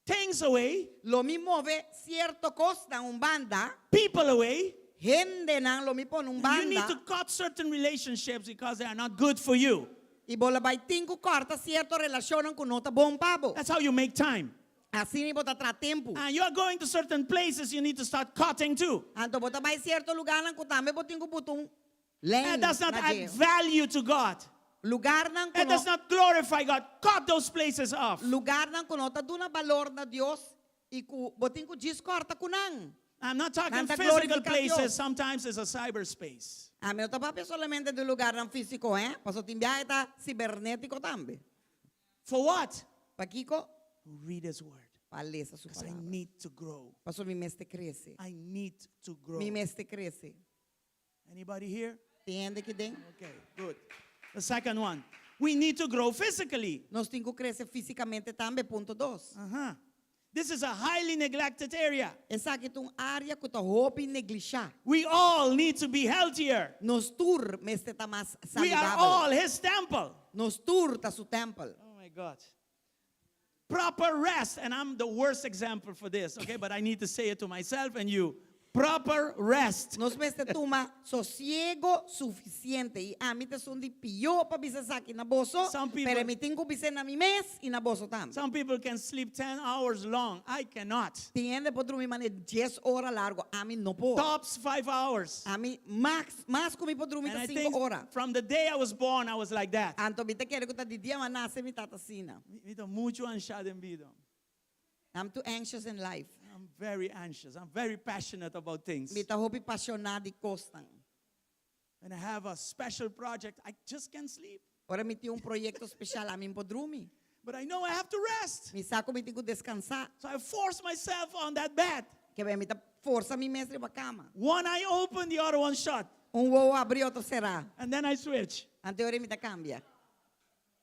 things away. Lo mi move sierto kosnan un banda. People away. Hendenan lo mi pone un You need banda. to cut certain relationships because they are not good for you. I bo lo bai tin ku kòrta sierto relashonnan ku no ta bon pa bo. That's how you make time. Asina bo ta traha tempu. And you are going to certain places you need to start cutting too. Anto bo ta bai sierto lugánan ku tambe bo tin ku buta un lèn That does not na add dje. value to God. Lugarnan ku That no does not glorify God. Cut those places off. Lugarnan ku no ta duna balor na Dios i ku bo tin ku djis kòrta ku nan. I'm not talking Nan ta physical glorifiká places. Dios. Sometimes it's a cyberspace. Ami no ta papia solamente di lugarnan físiko, eh? Paso tin biaha ta sibernétiko tambe. For what? Pakiko? Read His Word. Pa lesa su Because I palabra. need to grow. Paso mi mester krese. I need to grow. Mi mester krese. Anybody here? Tin hende aki den? Okay, good. The second one. We need to grow physically. Nos tin ku krese físikamente tambe, punto dos. This is a highly neglected area. Esaki ta un área ku ta hopi neglishá. We all need to be healthier. Nos tur mester ta mas We are saludabel. all his temple. Nos tur ta su tèmpel. Oh my God. Proper rest, and I'm the worst example for this, okay? But I need to say it to myself and you. Proper rest. Nos mester tuma sosiego sufisiente. I ami ta esun di pió pa bisa esaki na boso, Some people, pero mi tin ku bis'é na mi mes i na boso tambe. Some people can sleep 10 hours long. I cannot. Tin hende por drumi mane dies ora largo, ami no por. Tops 5 hours. Ami max, mas ku mi por drumi And ta I sinku think ora. from the day I was born, I was like that. Anto mi ta kere ku ta di dia m'a nase mi ta ta asina. Mi ta muchu anshá den bida. I'm too anxious in life. I'm very anxious. I'm very passionate about things. Mi ta hopi pashoná di kosnan. When I have a special project, I just can't sleep. Ora mi tin un proyekto speshal, ami n'por drumi. But I know I have to rest. Mi sa ku mi tin ku deskansá. So I force myself on that bed. Ke bai mi ta forsa mi mes riba kama. One eye open, the other one shut. Un wowo abrí, otro será. And then I switch. Anto ora mi ta kambia.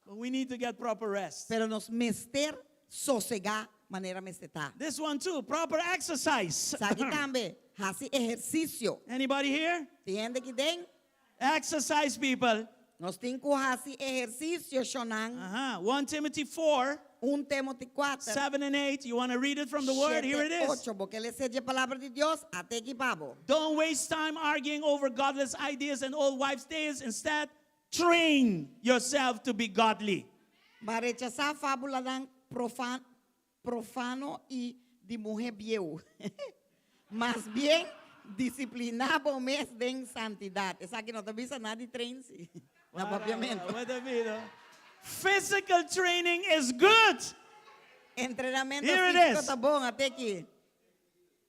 But we need to get proper rest. Pero nos mester sosegá manera mester ta. This one too, proper exercise. Esaki tambe, hasi ehersisio. Anybody here? Tin hende aki den? Exercise, people. Nos tin ku hasi ehersisio, shonnan. Aha. 1 Timothy 4. 1 Timothy 4. 7 and 8. You want to read it from the word? Here it Shete, is. ocho. Bo ke les'é di e palabra di Dios, at'é aki pa bo. Don't waste time arguing over godless ideas and old wives' tales. Instead, train yourself to be godly. Ma rechasá fábulanan profano i di muhé bieu. Mas bien, disipliná bo mes den santidat. Esaki no ta bisa nada di train sí, na papiamentu. Physical training is good. Entrenamentu Here it físiko is. ta bon, ate aki.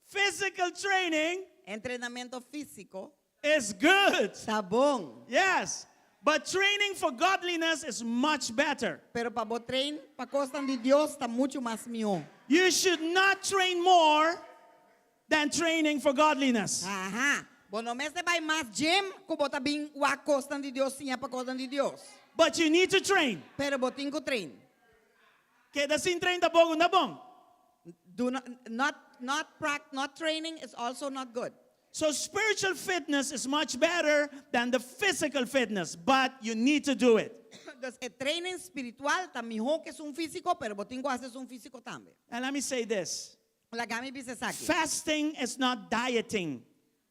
Physical training Entrenamentu físiko is good. Ta bon. Yes. But training for godliness is much better. Pero pa bo train pa kosnan di Dios ta muchu mas mihó. You should not train more than training for godliness. Aha. Bo no mester bai mas gym ku bo ta bin wak kosnan di Dios, siña pa kosnan di Dios. But you need to train. Pero bo tin ku train. Keda sin train tampoko no ta bon. Do not, not, not, prac- not training is also not good. So spiritual fitness is much better than the physical fitness, but you need to do it. Dus e training spiritual ta mihó ku esun físiko, pero bo tin ku hasi un físiko tambe. And let me say this. Laga mi bisa esaki. Fasting is not dieting.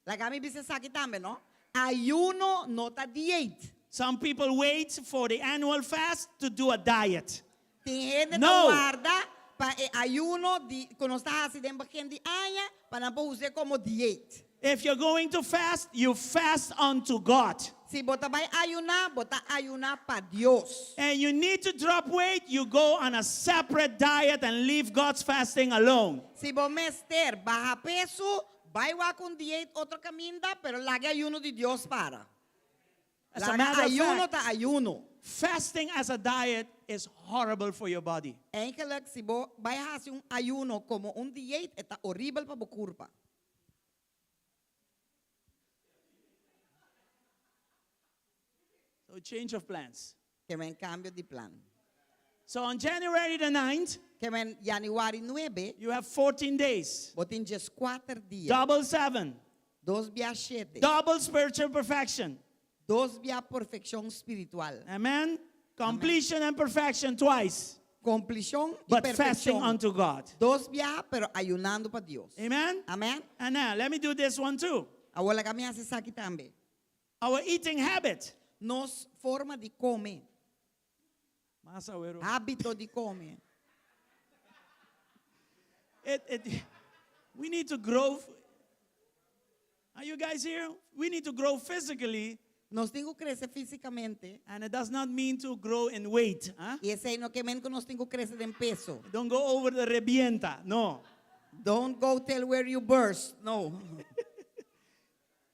Laga mi bisa esaki tambe, no? Ayuno no ta diet. Some people wait for the annual fast to do a diet. Tin hende No. ta warda pa e ayuno di ku nos ta hasi den begin di aña pa nan por us'é komo diet. If you're going to fast, you fast unto God. Si bo ta bai ayuná, bo ta ayuná pa Dios. And you need to drop weight, you go on a separate diet and leave God's fasting alone. Si bo mester baha peso, bai wak un diet otro kaminda, pero laga ayuno di Dios para. As a Laga matter of ayuno fact, ta ayuno. fasting as a diet is horrible for your body. Eigenlijk, si bo bai hasi un ayuno komo un diet, e ta horibel pa bo kurpa. So change of plans. Ke men kambio di plan. So on January the 9th, Ke men yanüari 9, you have 14 days. bo tin 14 dia. Double seven. Dos bia shete. Double spiritual perfection. Dos bia perfekshon spiritual. Amen. Completion and perfection twice. Komplishon i But fasting perfekshon. unto God. Dos bia, pero ayunando pa Dios. Amen. Amèn? And now let me do this one too. Awor laga mi hasi esaki tambe. Our eating habit. Nos forma di kome. Mas awero. Hábito di kome. It, it, we need to grow. Are you guys here? We need to grow physically, Nos tin ku krese físikamente. and it does not mean to grow in weight. Huh? I esei no ke men ku nos tin ku krese den peso. Don't go over the rebienta. No. Don't go tell where you burst. No.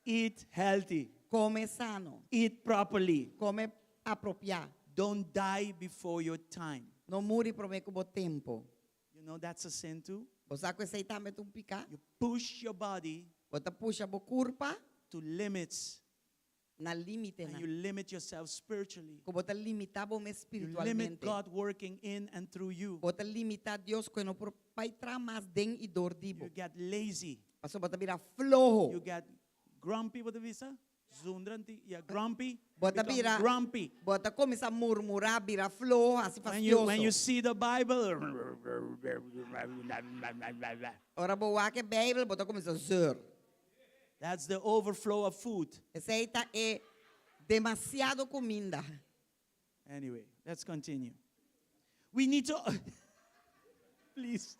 Eat healthy. Kome sano. Eat properly. Kome apropiá. Don't die before your time. No muri promé ku bo tempu. You know that's a sin too. Bo sa ku esei tambe ta un piká. You push your body Bo ta pusha bo kurpa to limits na límite and na. you limit yourself spiritually. Ku bo ta limitá bo mes You limit spiritualmente. God working in and through you. Bo ta limitá Dios ku e no por bai traha mas den i dor di bo. You get lazy. Pasobra bo ta bira floho. You get grumpy with the visa. Zundranti. Yeah, grumpy. Bo ta Become bira grumpy. Bo ta kuminsá murmurá, bira floho, hasi When you, when you fastioso. see the Bible, Ora bo wak e Beibel, bo ta kuminsá zeur. that's the overflow of food. Esei ta e demasiado kuminda. Anyway, let's continue. We need to, please.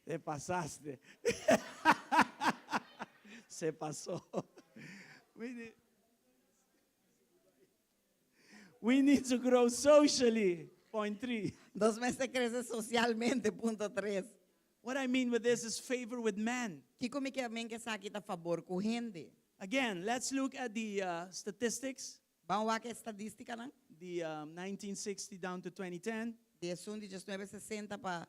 Te pasaste. Se pasó. We need, we need to grow socially. Point three. Nos mester krese sosialmente, punto tres. What I mean with this is favor with men. Kiko mi ke men ku esaki ta fabor ku hende. Again, let's look at the uh, statistics, Ban wak e estadístikanan? the um, 1960 down to 2010. Di esun di 1960 pa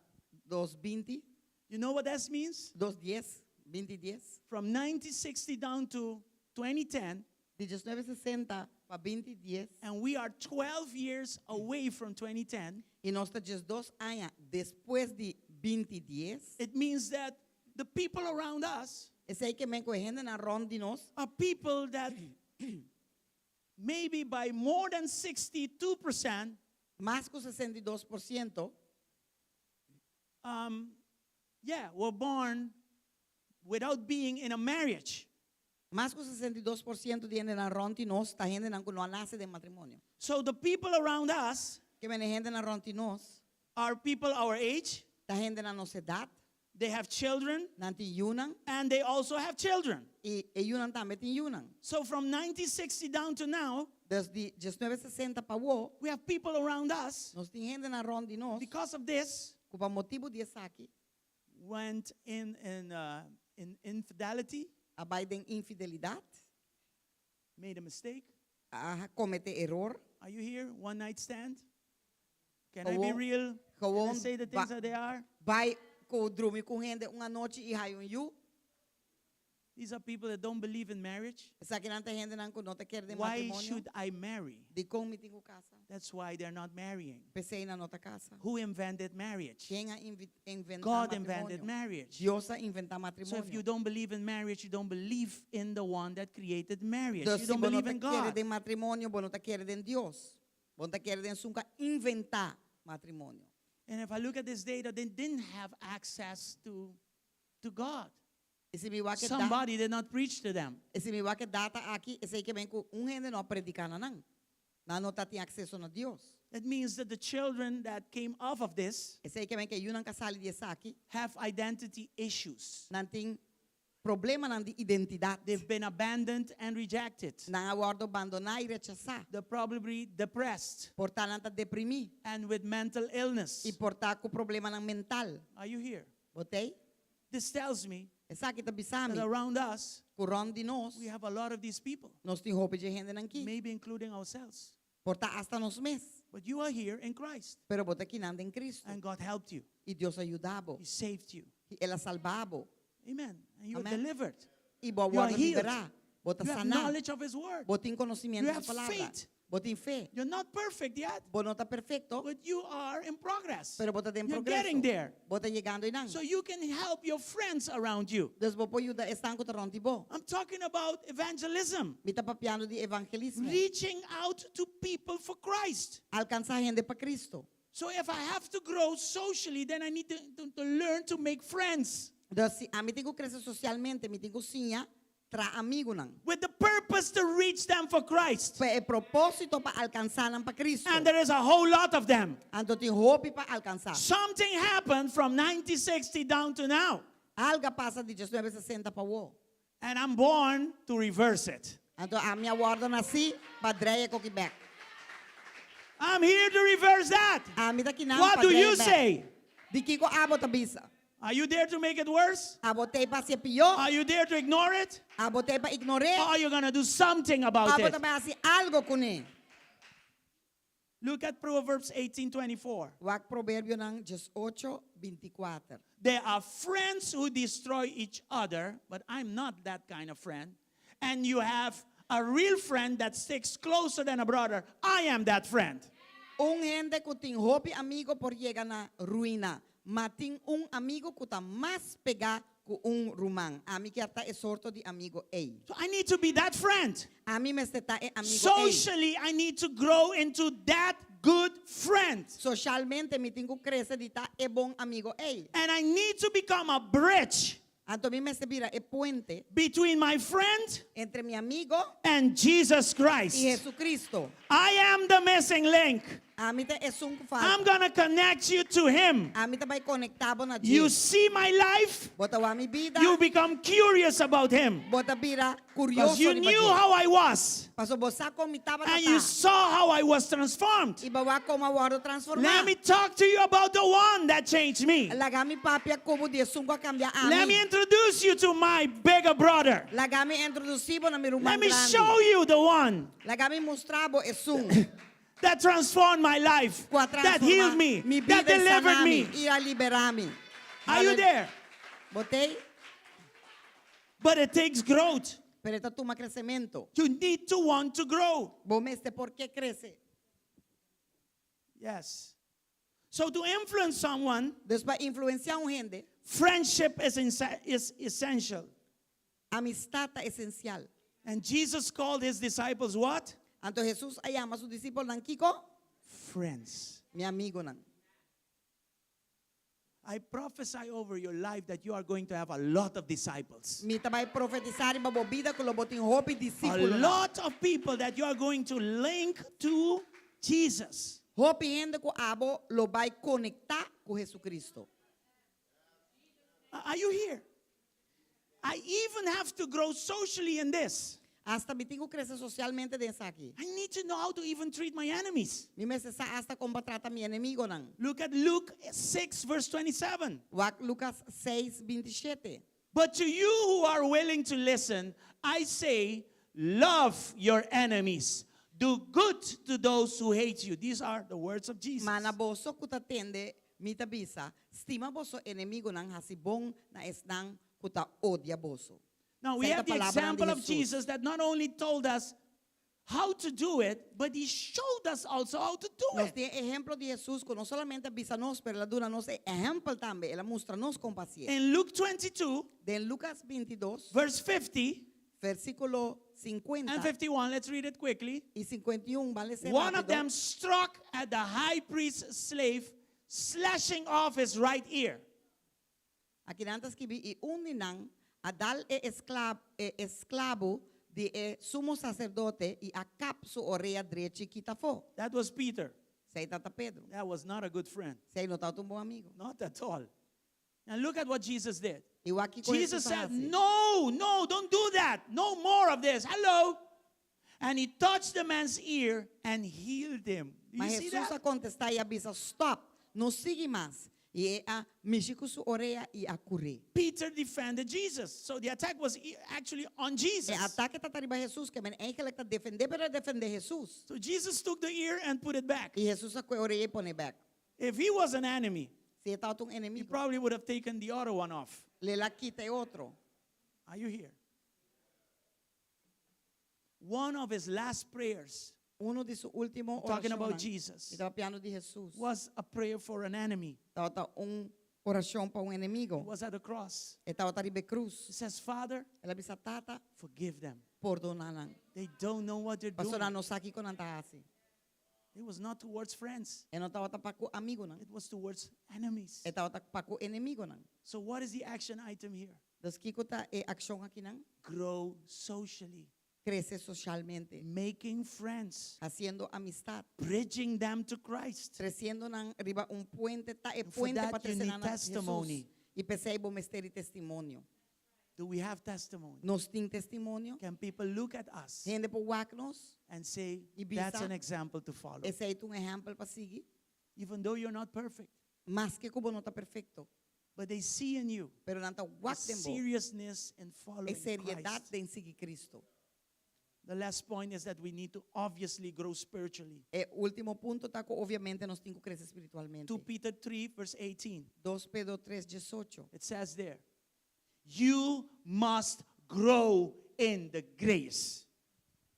2020, You know what that means? 2010, 2010. From 1960 down to 2010, Di 1960 pa 2010. and we are 12 years away from 2010. I nos ta 12 aña despues di 2010. It means that the people around us Esei ke men ku e hendenan rònt di nos are people that maybe by more than 62% mas ku 62% um, yeah, were born without being in a marriage. Mas ku 62% di hendenan rònt di nos ta hendenan ku no a nase den matrimonio. So the people around us Ke men e hendenan rònt di nos are people our age, ta hendenan nos edat, they have children, nan tin yunan and they also have children. i e yunan tambe tin yunan. So from 1960 down to now, Dus di 1960 pa awor, we have people around us nos tin hendenan rònt di nos because of this ku pa motibu di esaki went in in uh, in infidelity, a bai den infidelidat, made a mistake. a kometé eror. Are you here? One night stand? Can I be Gewoon- real? Can I gewoon say the things ba- that they are? Bai ku drumi ku hende un anochi i haña un yu. These are people that don't believe in marriage. Esakinan ta hendenan ku no ta kere den Why matrimonio. should I marry? Dikon mi tin ku kasa. That's why they're not marrying. P'esei nan no ta kasa. Who invented marriage? Ken a inventá God invented matrimonio? marriage. Dios a inventá So if you matrimonio. don't believe in marriage, you don't believe in the one that created marriage. Dus You si don't bo no believe ta in kere God. den matrimonio, bo no ta kere den Dios. Bo no ta kere den esun ku a inventá matrimonio. And if I look at this data, they didn't have access to God. I si mi wak e da, Somebody did not preach to them. i si mi wak e data aki, esei ke men ku un hende no a prediká na nan. Nan no tatin akseso na Dios. It means that the children that came off of this Esei ke men ku e yunan ku a sali di esaki, have identity issues. nan tin problemanan di identidat. They've been abandoned and rejected. Nan a wòrdu bandoná i rechasá. They're probably depressed Por ta nan ta deprimí and with mental illness. i por ta ku problemanan mental. Are you here? Bo t'ei? This tells me Esaki ta bisa that mi around us, ku rònt di nos, we have a lot of these people, nos tin hopi dje hendenan aki. maybe including ourselves. Por ta hasta nos mes. But you are here in Christ, Pero bo ta akinan den Kristu. and God helped you. I Dios a yuda bo. He saved you. I El a salba bo. Amen. And you are Amen. delivered. I bo You are a wòrdu healed. liberá. Bo ta You have saná. knowledge of His word. Bo tin konosementu You di have su palabra. faith. Bo tin fe. You're not perfect yet, Bo no ta perfekto, but you are in progress. pero bo ta den You're progreso. getting there. Bo ta yegando einan. So you can help your friends around you. Dus bo por yuda esnan ku ta rònt di bo. I'm talking about evangelism, Mi ta papiando di evangelismo. reaching out to people for Christ. Alkansá hende pa Kristu. So if I have to grow socially, then I need to learn to make friends Dus si ami tin ku krese sosialmente, mi tin ku siña traha amigunan. with the purpose to reach them for Christ. Pa e propósito pa alkansá nan pa Kristu. And there is a whole lot of them. Anto tin hopi pa alkansá. Something happened from 1960 down to now. Algu a pasa di 1960 pa awor. And I'm born to reverse it. Anto ami a wòrdu nasí pa drei e kos aki bèk. I'm here to reverse that. Ami ta akinan What pa do drei you bèk. say? Di kiko abo ta bisa. Are you there to make it worse? Abo t'ei pa hasié pió. Are you there to ignore it? Abo t'ei pa ignor'é. Or are you going to do something about Abo it? ta bai hasi algu kuné. Look at Proverbs 18:24. Wak Proverbionan 18, 24. There are friends who destroy each other, but I'm not that kind of friend. And you have a real friend that sticks closer than a brother. I am that friend. Un hende ku tin hopi amigu por yega na ruina, ma tin un amigu ku ta mas pegá ku un ruman. Ami ke ta e sorto di amigu ei. So I need to be that friend. Ami mester ta e amigu ei. Socially, I need to grow into that good friend. Sosialmente mi tin ku krese di ta e bon amigu ei. And I need to become a bridge Anto mi mester bira e puente between my friend entre mi amigu and Jesus Christ. i Hesukristu. I am the missing link. Ami ta esun ku I'm falta. going to connect you to him. Ami ta bai konektá bo na You dje. see my life, Bo ta wak mi bida. you become curious about him. Bo ta bira Because kurioso you riba knew dje. how I was Paso bo sa kon mi tabata and you ta. saw how I was transformed. I b'a wak kon m'a wòrdu transformá. Let me talk to you about the one that changed me. Laga mi papia ku bo di esun ku a kambia Let me ami. introduce you to my bigger brother. Laga mi introdusí bo na mi ruman Let me grandi. show you the one Laga mi mustra bo esun. that transformed my life, Ku a that healed transformá me, mi that bida i delivered saná mi me. i a liberá mi. Are you there? Bo t'ei? But it takes growth. Pero e ta tuma kresementu. You need to want to grow. Bo mester por ke krese. Yes. So to influence someone, Dus pa influensiá un hende, friendship is essential. amistat ta esensial. And Jesus called his disciples what? Anto Hesus a yama su disipelnan kiko? Friends. Mi amigunan. I prophesy over your life that you are going to have a lot of disciples. Mi ta bai profetisá riba bo bida ku lo bo tin hopi A disipel. lot of people that you are going to link to Jesus. Hopi hende ku abo lo bai konektá ku Hesukristu. Are you here? I even have to grow socially in this. Asta mi tin ku krese sosialmente den esaki. I need to know how to even treat my enemies. Mi mester sa asta kon pa trata mi enemigunan. Look at Luke 6, verse 27. Wak Lukas 6, 27. But to you who are willing to listen, I say, love your enemies. Do good to those who hate you. These are the words of Jesus. Ma na boso ku ta tende mi ta bisa, stima boso enemigunan hasi bon na esnan ku ta odia boso. Now we Esei ta have the palabranan example di of Hesus. Jesus that not only told us how to do it, but he showed us also how to do Nos it. tin ehèmpel di Hesus ku no solamente a bisa nos, pero el a duna nos e ehèmpel tambe. El a mustra nos kon pa hasié. In Luke 22, Den Lukas 22, verse 50 versíkulo and 50 51, let's read it quickly. i 51, ban les'é One of rápido. them struck at the high priest's slave, slashing off his right ear. Aki nan ta skibi, I un di nan a dal e esklab, e esklabo di e sumo saserdote i a kap su orea drechi kita afó. That was Peter. Esei tabata Pedro. That was not a good friend. Esei no tabata un bon amigo. Not at all. And look at what Jesus did. I wak kiko Jesus Hesus a said, hasi. No, no, don't do that. No more of this. Hello. And he touched the man's ear and healed him. Do Ma you see Hesus that? a kontestá i a bisa, Stòp, no sigui mas. I e a mishi ku su orea i a kur'é. Peter defended Jesus. So the attack was e- actually on E Jesus. atake tabata riba Hesus, ke men eigenlijk ta defendé, pero a defendé Hesus. So Jesus took the ear and put it back. I Hesus a kue orea i pone bèk. If he was an enemy, Si e tabata un he enemigo, probably would have taken the other one off. lo el a kita e otro. Are you here? One of his last prayers, Uno di su último talking about orashonnan, Jesus, e ta papiando di Hesus, was a prayer for an enemy. tabata un orashon pa un enemigo. It was at the cross. E tabata riba e krus. He says, Father, El a bisa, Tata, forgive them. pordoná nan. They don't know what they're Pasobra doing. nan no sa kiko nan ta hasi. It was not towards friends. E no tabata pa ku amigunan. It was towards enemies. E tabata pa ku enemigunan. So what is the action item here? Dus kiko ta e akshon akinan? Grow socially. Krese sosialmente. Making friends. Hasiendo amistat. Bridging them to Christ. Tresiendo nan riba un puente. Ta e And for puente that pa you trese need nan na Jesus. testimony. I p'esei bo mester di testimonio. Do we have testimony? Nos tin testimonio? Can people look at us Hende por wak nos? and say, I bisa, that's an example to follow? Esei ta un ehèmpel pa sigui. Even though you're not perfect. Maske ku bo no ta perfekto. But they see in you Pero nan ta the wak den bo. seriousness in following E seriedat Christ. den sigui Cristo. The last point is that we need to obviously grow spiritually. E último punto ta ku obviamente nos tin ku krese spiritualmente. 2 Peter 3 verse 18. 2 Pedro 3, 18. It says there, you must grow in the grace.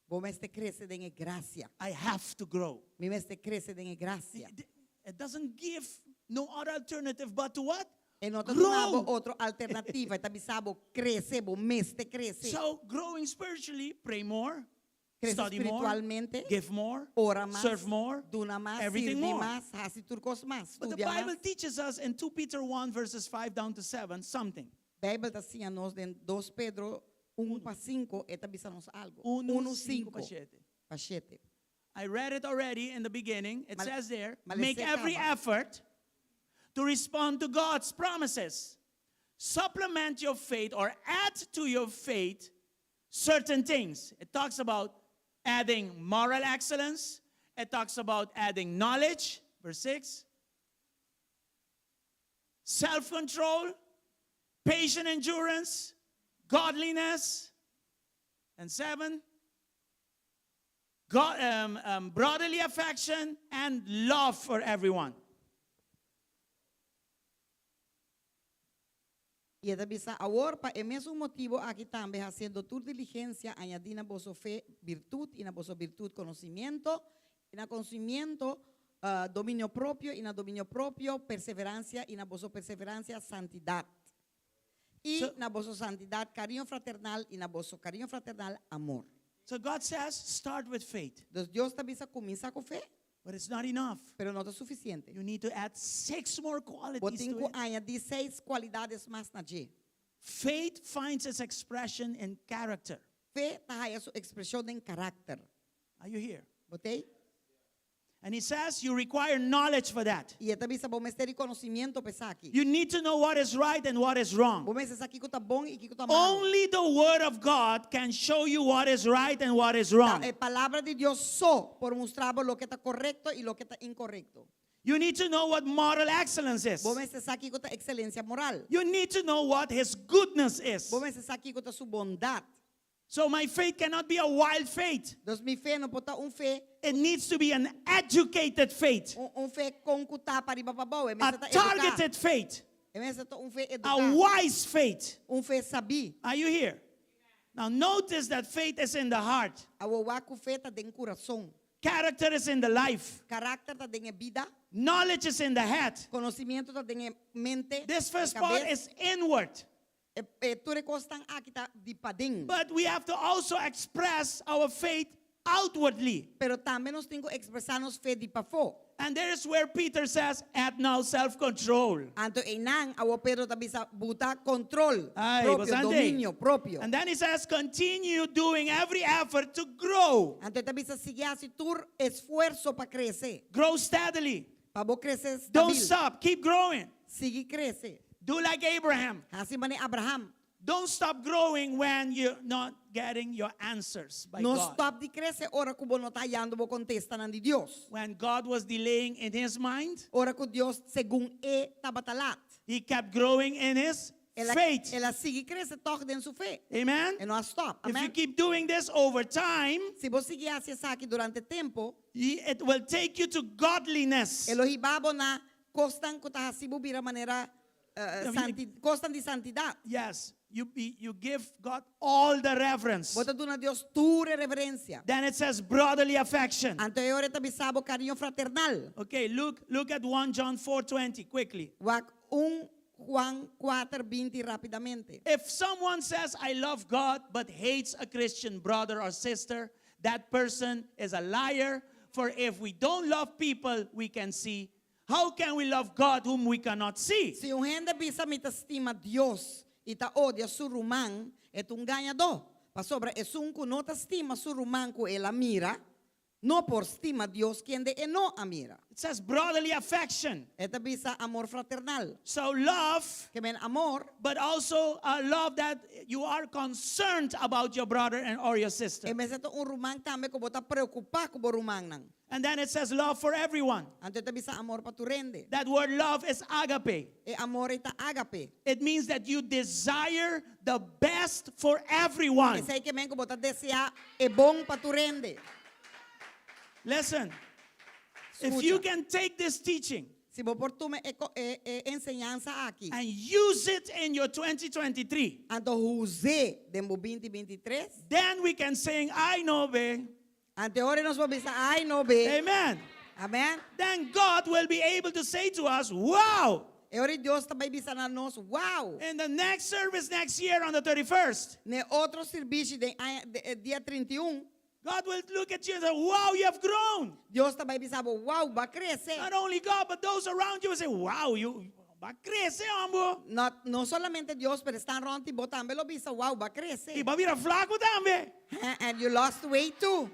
Bo mester krese den e grasia. I have to grow. Mi mester krese den e grasia. It, it doesn't give no other alternative but to what? E no ta duna bo Grow. otro alternativa. E ta bisa bo krese, bo mester krese. So growing spiritually, pray more, Krese study more, spiritualmente, give more, ora mas, serve more, duna mas, everything sirbi more. mas, hasi tur kos mas, But the studia Bible mas. teaches us in 2 Peter 1 verses 5 down to 7 something. Bijbel ta siña nos den 2 Pedro 1 pa 5, e ta bisa nos algo. 1, 1, 5 pa 5 7. pa 7. I read it already in the beginning. It Mal- says there, malesé make every kaba. effort to respond to God's promises. Supplement your faith or add to your faith certain things. It talks about adding moral excellence. It talks about adding knowledge, verse 6. Self-control, patient endurance, godliness. And 7, God, um, um, brotherly affection and love for everyone. I e ta bisa, Awor, pa e mesun motibu aki tambe, hasiendo tur diligensia, añadí na boso fe birtut, i na boso birtut konosimiento, i na konosimiento dominio propio, i na dominio propio perseveransia, i na boso perseveransia santidat, i So, na boso santidat kariño fraternal, i na boso kariño fraternal amor. So God says, start with faith. Dus Dios ta bisa kuminsá ku fe. But it's not enough. Pero no ta sufisiente. You need to add six more Bo qualities tin to ku it. añadí seis kualidades mas na dje. Faith finds its expression in character. Fe ta haya su ekspreshon den karakter. Are you here? Bo t'ei? And he says you require knowledge for that. I e ta bisa bo mester di konosimiento pa esaki. You need to know what is right and what is wrong. Bo mester sa kiko ta bon i kiko ta malo. Only the word of God can show you what is right and what is Ta wrong. e palabra di Dios so por mustra bo loke ta korekto i loke ta inkorekto. You need to know what moral excellence is. Bo mester sa kiko ta ekselensia moral. You need to know what his goodness is. Bo mester sa kiko ta su bondat. So my faith cannot be a wild faith. Dus mi fe no por ta un fe. It needs to be an educated faith. Un, un fe kon ku ta pariba pabou. E A mester ta eduká. targeted faith. E mester ta un fe A eduká. wise faith. Un fe sabí. Are you here? Now notice that faith is in the heart. Awor wak ku fe ta den kurason. Character is in the life. Karakter ta den e bida. Knowledge is in the head. Konosementu ta den e mente. This first e part kabes. is inward. E, e, tur e kosnan aki ta di paden. But we have to also express our faith outwardly. Pero tambe nos tin ku ekspresá nos fe di pafó. And there is where Peter says, add now self-control. Anto einan awor Pedro ta bisa buta kontrol Ay, propio, bastante. dominio propio. And then he says, continue doing every effort to grow. Anto e ta bisa sigui hasi tur esfuerso pa krese. Grow steadily. Pa bo krese Don't stabil. stop. Keep growing. Sigui krese. Do like Abraham. Hasi manera Abraham. Don't stop growing when you're not getting your answers by No God. stop di krese ora ku bo no ta hayando bo kontestanan di Dios. When God was delaying in his mind, Ora ku Dios segun e tabata lat. he kept growing in his El a, faith. el a sigui krese tòg den su fe. Amen? E no a stop. If you Amen. keep doing this over time, Si bo sigui hasi esaki durante tempu, it will take you to godliness. e lo hiba bo na kosnan ku ta hasi bo bira manera eh, santi, kosnan di santidat. Yes, you, be, you give God all the reverence. Bo ta duna Dios tur e reverensia. Then it says brotherly affection. Anto e ora e ta bisa bo kariño fraternal. Okay, look, look at 1 John 4:20 quickly. Wak 1 Juan 4:20 rápidamente. If someone says I love God but hates a Christian brother or sister, that person is a liar. For if we don't love people we can see, how can we love God whom we cannot see? Si un hende bisa mi ta stima Dios i ta odia su ruman, e ta un gañadó. Pasobra esun ku no ta stima su ruman ku el a mira, no por stima Dios kende e no a mira. It says brotherly affection. E ta bisa amor fraternal. So love, Ke men amor, but also a love that you are concerned about your brother and or your sister. e mester ta un ruman tambe ku bo ta preokupá ku bo rumannan. And then it says love for everyone. Anto e ta bisa amor pa tur hende. That word love is agape. E amor ei ta ágape. It means that you desire the best for everyone. Esei ke men ku bo ta deseá e bon pa tur hende. Listen, if Skucha. you can take this teaching Si bo por tuma e, e, e enseñansa aki, and use it in your 2023, anto us'é den bo 2023, then we can sing, I know, babe. anto e ora nos por bisa, ai no be. Amen. Amen. Then God will be able to say to us, wow, E ora Dios ta bai bisa na nos, wow. in the next service next year on the 31st, Ne otro servisio di aña- di, eh, dia 31, God will look at you and say, wow, you have grown. Dios ta bai bisa bo, wow, b'a krese. Not only God, but those around you will say, wow, you b'a krese, homber. No, no solamente Dios, pero esnan rònt di bo tambe lo bisa, wow, b'a krese. I b'a bira flaku tambe. And you lost weight too.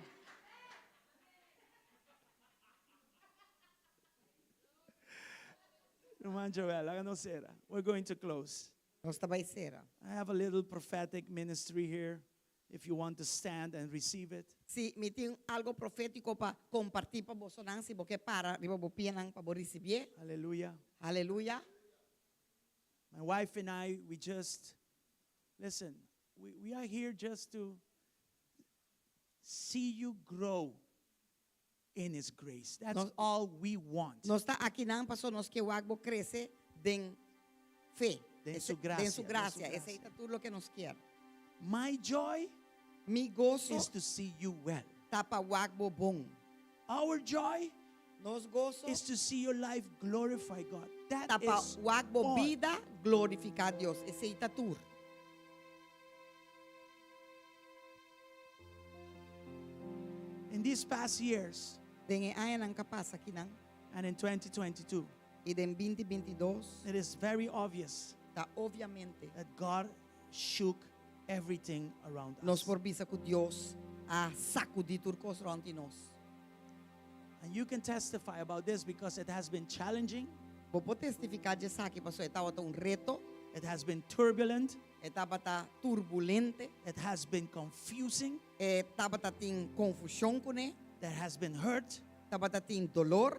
Ruman Joel, laga nos sera. We're going to close. Nos ta bai sera. I have a little prophetic ministry here. If you want to stand and receive it. Si mi tin algu profétiko pa kompartí pa bosonan, si bo ke para, riba bo pianan pa bo risibié. Hallelujah. Aleluya. My wife and I, we just, listen, we, we are here just to see you grow in His grace. That's Nos- all we want. Nos ta akinan paso nos ke wak bo krese den fe. Den su Den grasia, su den su grasia. grasia. Esei ta tur loke nos ke. My joy Mi goso is to see you well. ta pa wak bo bon. Our joy Nos goso is to see your life glorify God. That ta pa is wak bo all. bida glorifiká Dios. Esei ta tur. In these past years Den e añanan ku a pasa akinan. and in 2022, I den 2022 it is very obvious ta obviamente that God shook everything around nos us. por bisa ku Dios a sakudí tur kos rònt di nos. And you can testify about this because it has been challenging, Bo por testifiká di esaki paso e tabata un reto, it has been turbulent, e tabata turbulente, it has been confusing, e tabata tin konfushon kuné, there has been hurt. tabata tin doló.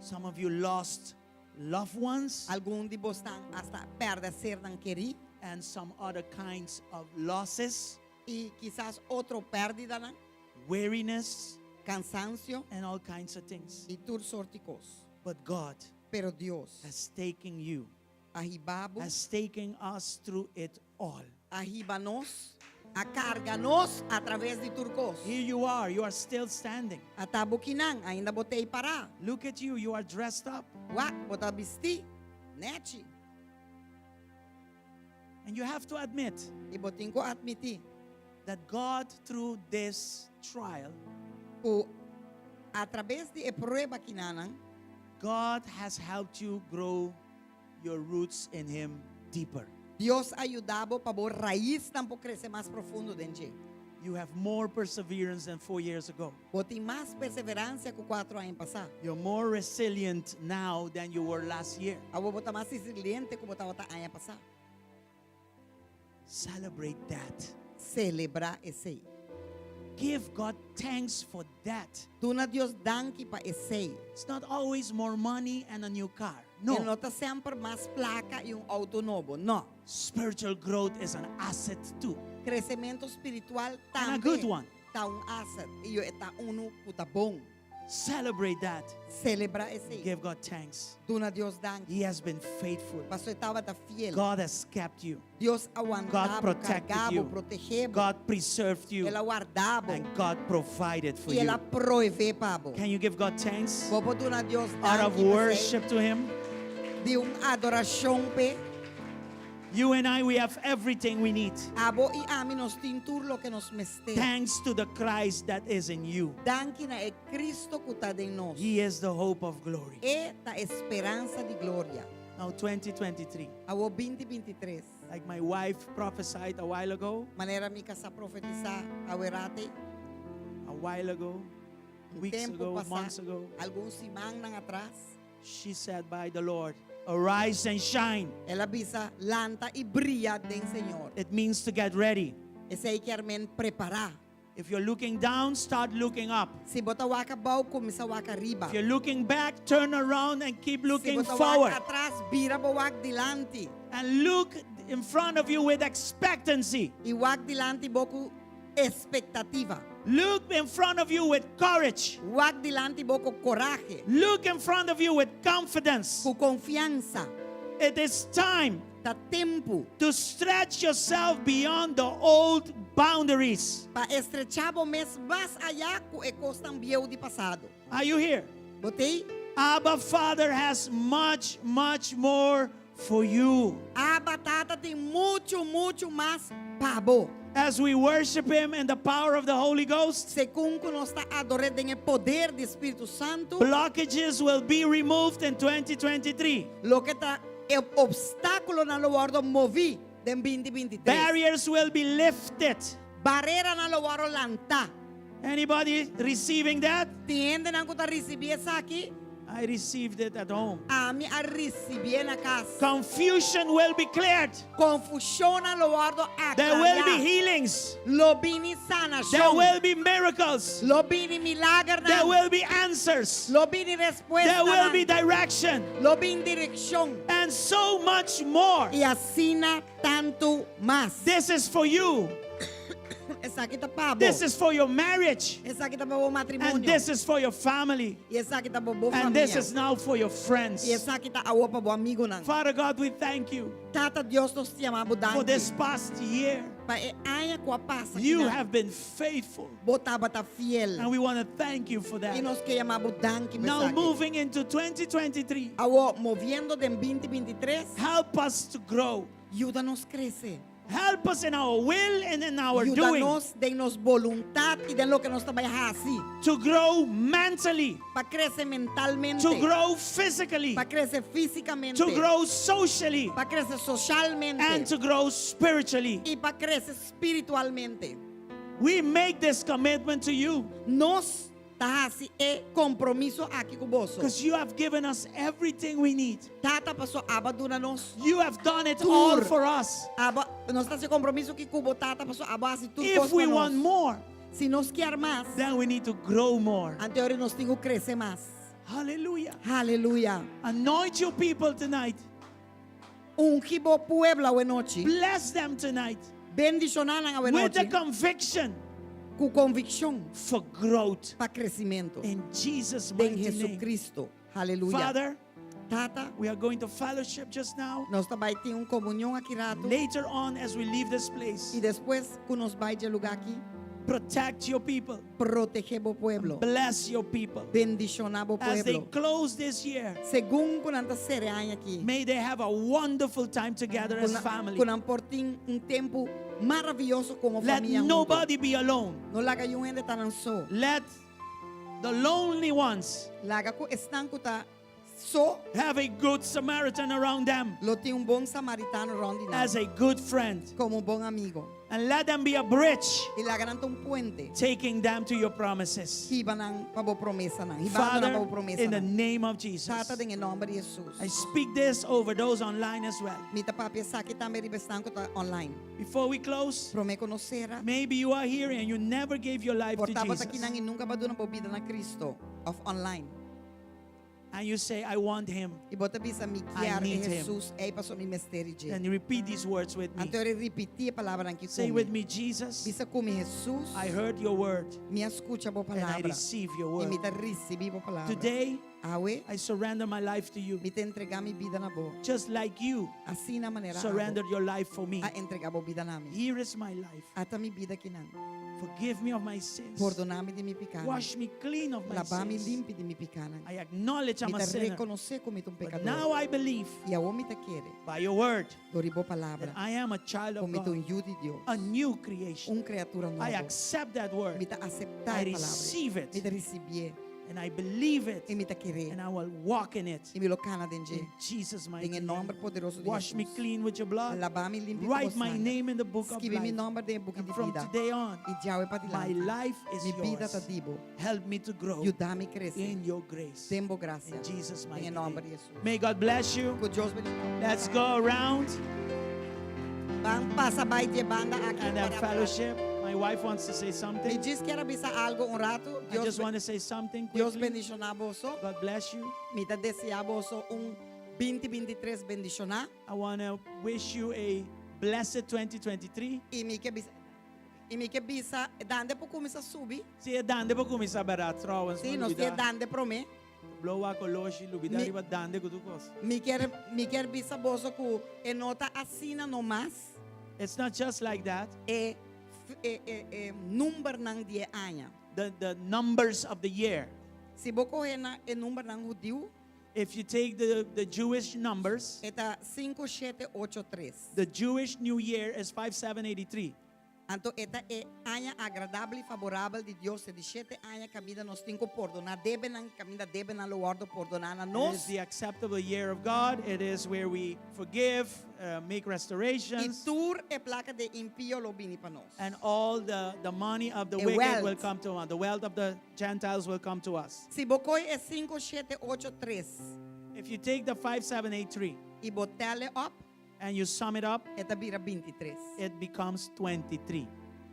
Some of you lost loved ones Algun di bosonan asta a pèrdè sernan kerí and some other kinds of losses, i kisas otro pèrdidanan, weariness, kansansio and all kinds of things. i tur sorto di kos. But God Pero Dios has taken you, a hiba bo, has taken us through it all. a hiba nos. A karga nos atraves di tur kos. Here you are, you are still standing. Ata bo akinan, ainda bo t'ei pará. Look at you, you are dressed up. Wak, bo ta bistí, nèchi. And you have to admit I bo tin ku atmití that God, through this trial, ku atraves di e prueba akinan, God has helped you grow your roots in Him deeper. Dios a yuda bo pa bo raisnan por krese mas profundo den dje. You have more perseverance than 4 years ago. Bo tin mas perseveransia ku 4 aña pasá. You're more resilient now than you were last year. Awor bo ta mas resiliente ku bo tabata aña pasá. Celebrate that. Selebrá esei. Give God thanks for that. Duna Dios danki pa esei. It's not always more money and a new car. No. No. No ta semper mas plaka i un outo nobo. No. Spiritual growth is an asset too. Kresementu spiritual And a tambe good one. ta un asset. I ta unu ku ta bon. Celebrate that. Selebrá esei. Give God thanks. Duna Dios danki. He has been faithful. Paso e tabata fiel. God has kept you. Dios a wanta bo, God protected karga bo, you. protehé bo. God preserved you. El a warda bo. And God provided for I you. el a proveé pa bo. Can you give God thanks? Bo por duna Dios Out of danki p'esei. worship to Him? Di un adorashon p'e. You and I, we have everything we need. Abo i ami nos tin tur loke nos mester. Thanks to the Christ that is in you. Danki na e Kristo ku ta den nos. He is the hope of glory. E ta speransa di gloria. Now, 2023, Awor 2023. like my wife prophesied a while ago, Manera mi kasá a profetisá awerate. a while ago, Un weeks tempu ago, pasá, months ago, algun simannan atras. she said by the Lord, Arise and shine. El a bisa lanta i bria den Señor. It means to get ready. Esei ke men prepará. If you're looking down, start looking up. Si bo ta wak abou, kuminsá wak ariba. If you're looking back, turn around and keep Si looking bo ta wak forward. atras, bira bo wak dilanti. And look in front of you with expectancy. I wak dilanti bo ku ekspektativa. Look in front of you with courage. Wak dilanti bo ku kurashi. Look in front of you with confidence. Ku konfiansa. It is time Ta tempu to stretch yourself beyond the old boundaries. pa estrechá bo mes mas ayá ku e kosnan bieu di pasado. Are you here? Bo t'ei? Abba Father has much, much more for you. Abba Tata tin muchu, muchu mas pa bo. As we worship Him in the power of the Holy Ghost, Segun ku nos ta ador'é den poder di Spiritu Santu, blockages will be removed in 2023. loke ta e opstákulonan lo wòrdu moví den 2023. Barriers will be lifted. Bareranan lo wòrdu lantá. Anybody receiving that? Tin hende ku ta risibí esaki? I received it at home. Ami a risibié na kas. Confusion will be cleared. Konfushon lo wòrdu There will be aklará. healings. Lo bini There sanashon. will be miracles. Lo bini milager There will be answers. Lo bini respuesta. There will be direction. Lo bini direkshon. And so much more. I asina tantu mas. This is for you. Esaki ta pa bo. This is for your marriage. Esaki ta pa bo matrimonio. And this is for your family. I esaki ta pa bo And famia. this is now for your friends. I esaki ta awor pa bo amigunan. Father God, we thank you Tata Dios nos ta yama bo for danki. this past year. Pa e aña ku a pasa. You have been faithful. Bo tabata fiel. And we want to thank you for I that. nos ke yama bo danki Now, p'esaki. moving into 2023, Awor, moviendo den 2023, help us to grow. yuda nos krese. Help us in our will and in our Yuda doing nos den nos boluntat i den loke nos ta bai hasi. to grow mentally, Pa krese mentalmente. to grow physically, Pa krese físikamente. to grow socially, Pa krese sosialmente. and to grow spiritually. I pa krese spiritualmente. We make this commitment to you Nos ta hasi e kompromiso aki ku bo. because you have given us everything we need. Tata paso abo a duna nos. You have done it Tur. all for us. Abo, nos ta hasi kompromiso aki ku bo tata paso abo a hasi tur If we want more, Si nos ke mas, then we need to grow more. anto nos tin ku krese mas. Hallelujah. Aleluya. Anoint your people tonight. Ungi bo pueblo awe nochi. Bless them tonight Bendishoná nan awe with the nochi. conviction Ku konvikshon for growth pa kresementu. in Jesus' Den mighty name. Jesucristo. Aleluya. Father, Tata, we are going to fellowship just now. nos ta bai tin un komunion aki ratu. Later on, as we leave this place, I despues ku nos bai di e lugá aki, protect your people, protehé bo pueblo. bless your people. Bendishoná bo As they pueblo. close this year, Segun ku nan ta sera e aña aki, may they have a wonderful time together as family. ku nan por tin un tempu maravioso komo Let famia huntu. nobody be alone. No laga niun hende ta nan so. Let the lonely ones Laga ku esnan ku ta so have a good Samaritan around them lo tin un bon samaritano rònt di nan as a good friend. komo un bon amigu. And let them be a bridge I laga nan ta un puente. taking them to your promises. Hiba nan pa bo promesanan. Hibando nan Father, pa bo promesa in the nan. name of Jesus, Tata den e nòmber di Jesus. I speak this over those online as well. Mi ta papia esaki tambe riba esnan ku ta online. Before we close, Promé ku nos sera. maybe you are here and you never gave your life to Por ta bo ta Jesus. akinan i nunka bo a duna bo bida na Cristo òf online. And you say, I want him. I bo ta bisa mi I kier need him. Jesus ei paso mi mester dje. And you repeat these words with me. Anto ripití e palabranan aki Say ku mi. with me, Jesus, Bisa ku mi Jesus. I heard your word Mi a skucha bo and I palabra. receive your I mi word. ta risibí bo palabra. Today, Awe, I surrender my life to you. mi ta entregá mi bida na bo. Just like you Asina manera abo surrendered your life for me. a entregá bo bida na mi. Here is my life. Ata mi bida akinan. Forgive me of my sins. Pordoná mi di mi pikánan. Wash me clean of my Laba mi sins. limpi di mi pikánan. I acknowledge I'm Mi a ta sinner. rekonosé ku mi ta un But pekadó. now I believe I awor mi ta kere by your word dor di bo that palabra I am a child ku of mi ta un God, yu di Dios. a new creation. Un kriatura I nobo. accept that Mi word ta aseptá I e palabra. receive it. Mi ta risibié. and I believe it I mi ta ker'é. and I will walk in it. I mi lo kana den dje. In Jesus' mighty Den e name. nòmber poderoso di Wash me Jesus. clean with your blood. Laba mi limpi ku bo Write my sanger. name in the book of Skibi mi life. nòmber den e buki And di from bida. today on, I djawe pa my dilanti. life is Mi bida ta yours. di bo. Help me to grow Yuda mi krese. in your grace. Den bo grasia. In Jesus' Den mighty e nòmber name. di Jesus. May God bless you. Ku Dios bendishoná. Let's go around Ban pasa bai di e banda aki and have para fellowship. My wife wants to say Mi something. djis kier a bisa algu un ratu. I Dios, just want to say something Dios quickly. bendishoná boso. God bless you. Mi ta deseá boso un 2023 bendishoná. I want to wish you a blessed 2023. I mi ke bisa i mi ke bisa dande por kuminsá subi. Si, e dande por kuminsá bera trouwens. Si, nos tin dande promé. Blow a koloshi, lubidá Mi- riba dande ku tur kos. Mi kier mi kier bisa boso ku e no ta asina no mas. It's not just like that. E e e e numbernan di e aña. The, the numbers of the year. Si bo kohe na e numbernan hudiu, If you take the, the Jewish numbers, e ta 5 7 8 3. the Jewish New Year is 5783. Anto e ta e aña agradabel i faborabel di Dios, e di shete aña kaminda nos tin ku pordoná debenan, kaminda debenan lo wòrdu pordoná na It is nos. the acceptable year of God. It is where we forgive, uh, make I restorations, tur e plaka di impio lo bini pa nos. and all the, the money of the E wicked wealth. will come to us. The wealth of the Gentiles will come to us. Si bo kohe e 5, 7, 8, 3 If you take the 5783 i bo tel e op, and you sum it up, e ta bira 23. it becomes 23.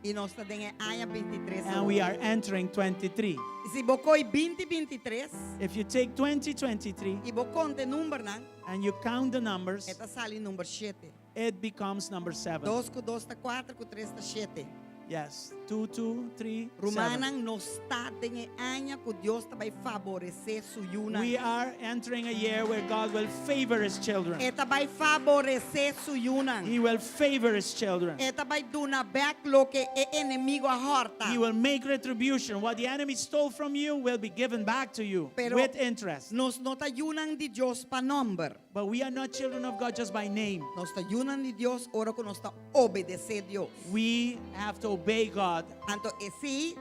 I nos ta den e aña 23 And we are entering 23. I si bo kohe 2023 If you take 2023 i bo konta e numbernan, and you count the numbers, e ta sali number 7. it becomes number 7. 2 ku 2 ta 4 ku 3 ta 7. Yes. 2, 2, 3, 7. Rumannan nos ta den e aña ku Dios ta bai favoresé su yunan. We are entering a year where God will favor his children. E ta bai favoresé su yunan. He will favor his children. E ta bai duna bèk loke e enemigu a hòrta. He will make retribution. What the enemy stole from you will be given back to you Pero with interest. Nos no ta yunan di Dios pa nòmber. But we are not children of God just by name. Nos ta yunan di Dios ora ku nos ta obedesé Dios. We have to obey God. Anto esei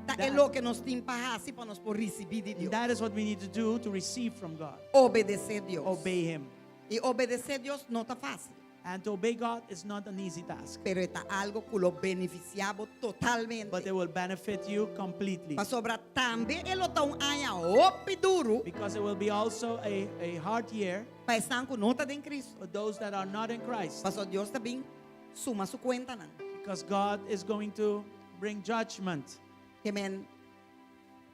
ta e That- loke nos tin pa hasi pa nos por risibí di Dios. That is what we need to do to receive from God. Obedesé Dios. Obey Him. I obedesé Dios no ta fásil, And to obey God is not an easy task, pero e ta algu ku lo benefisiá bo totalmente. but it will benefit you completely. Pasobra tambe e lo ta un aña hopi duru Because it will be also a, a hard year pa esnan ku no ta den Kristu. for those that are not in Christ. Paso Dios ta bin suma su kuentanan. Because God is going to bring judgment. Ke men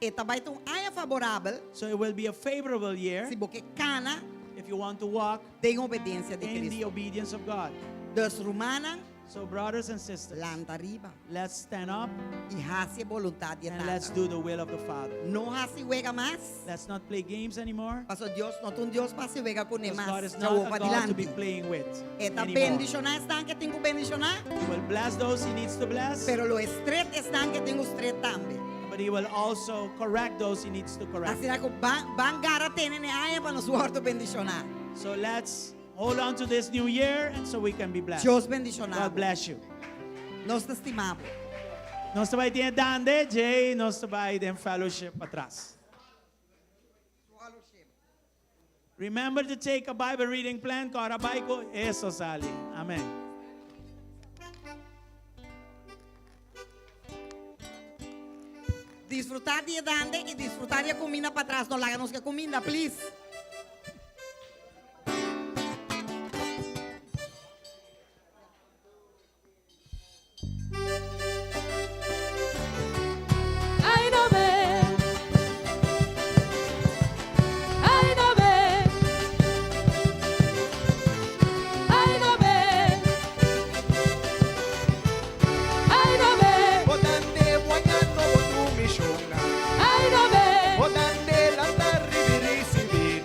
e ta bai ta un aña favorabel So it will be a favorable year si bo ke kana if you want to walk den obedensia di in the Kristu. obedience of God. Dus rumannan, So, brothers and sisters, lanta riba let's stand up i hasi e boluntat di and let's Tata. do the will of the Father. No hasi wega mas. Let's not play games anymore. Paso Dios no ta un Dios pa hasi wega kuné Because God mas. is not Djawo a pa God to be dilanti. playing with E ta anymore. bendishoná esnan ku tin ku bendishoná, He will bless those he needs to bless, pero lo e stret esnan ku tin ku stret tambe. but he will also correct those he needs to correct. Asina ku ban ban gara tene e aña pa nos wòrdu bendishoná. So let's hold on to this new year and so we can be blessed. Dios bendishoná. God bless you. Nos ta stima bo. Nos ta bai tin dande, djei, nos ta bai den fellowship patras. Remember to take a Bible reading plan, kora bai ku eso sali. Amen. Disfrutá di e dande i disfrutá di e kuminda patras. No laga nos ku e kuminda, please. Ay no ve. Ay no ve. Ay no ve. Ay no ve. Bo dande bo aña nobo tur mishonnan. Ay no ve. Bo dande lanta riba i risibí.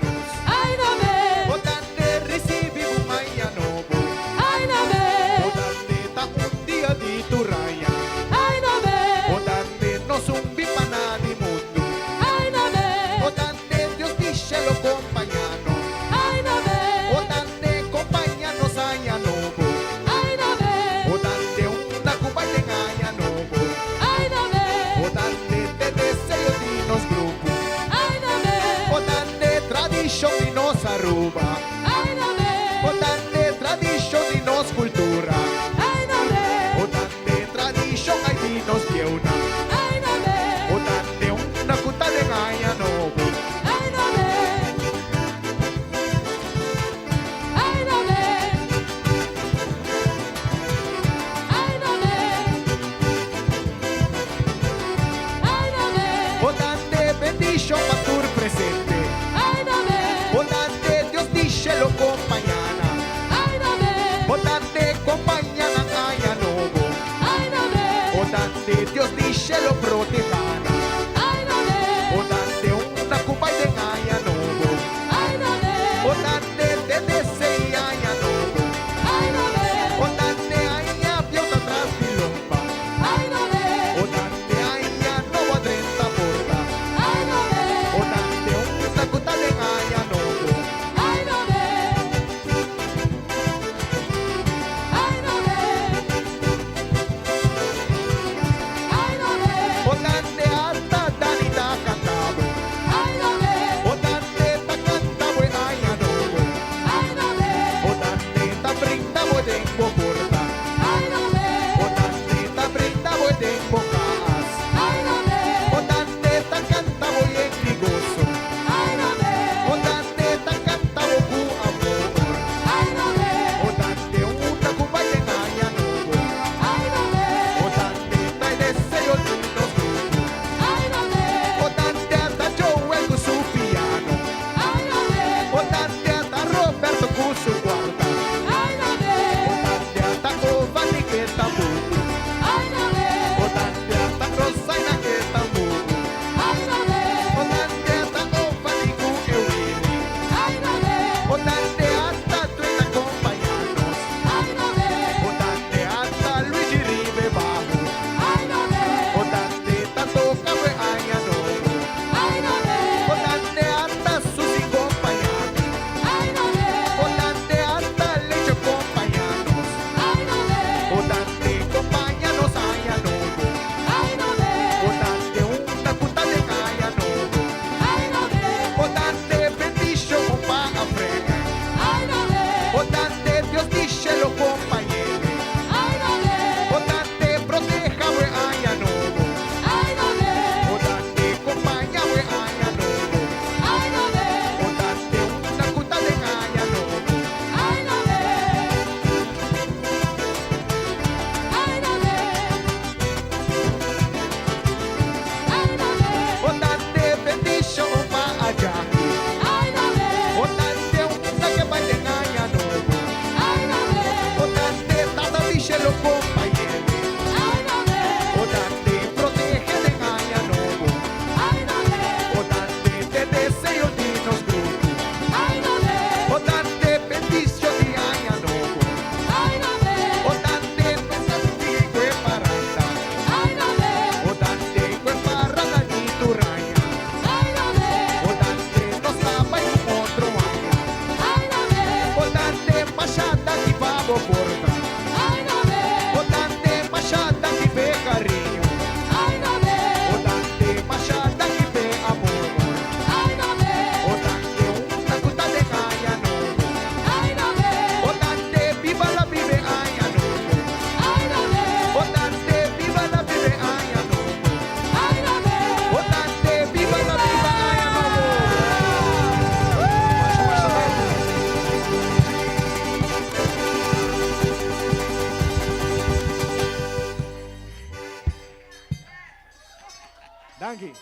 Danki.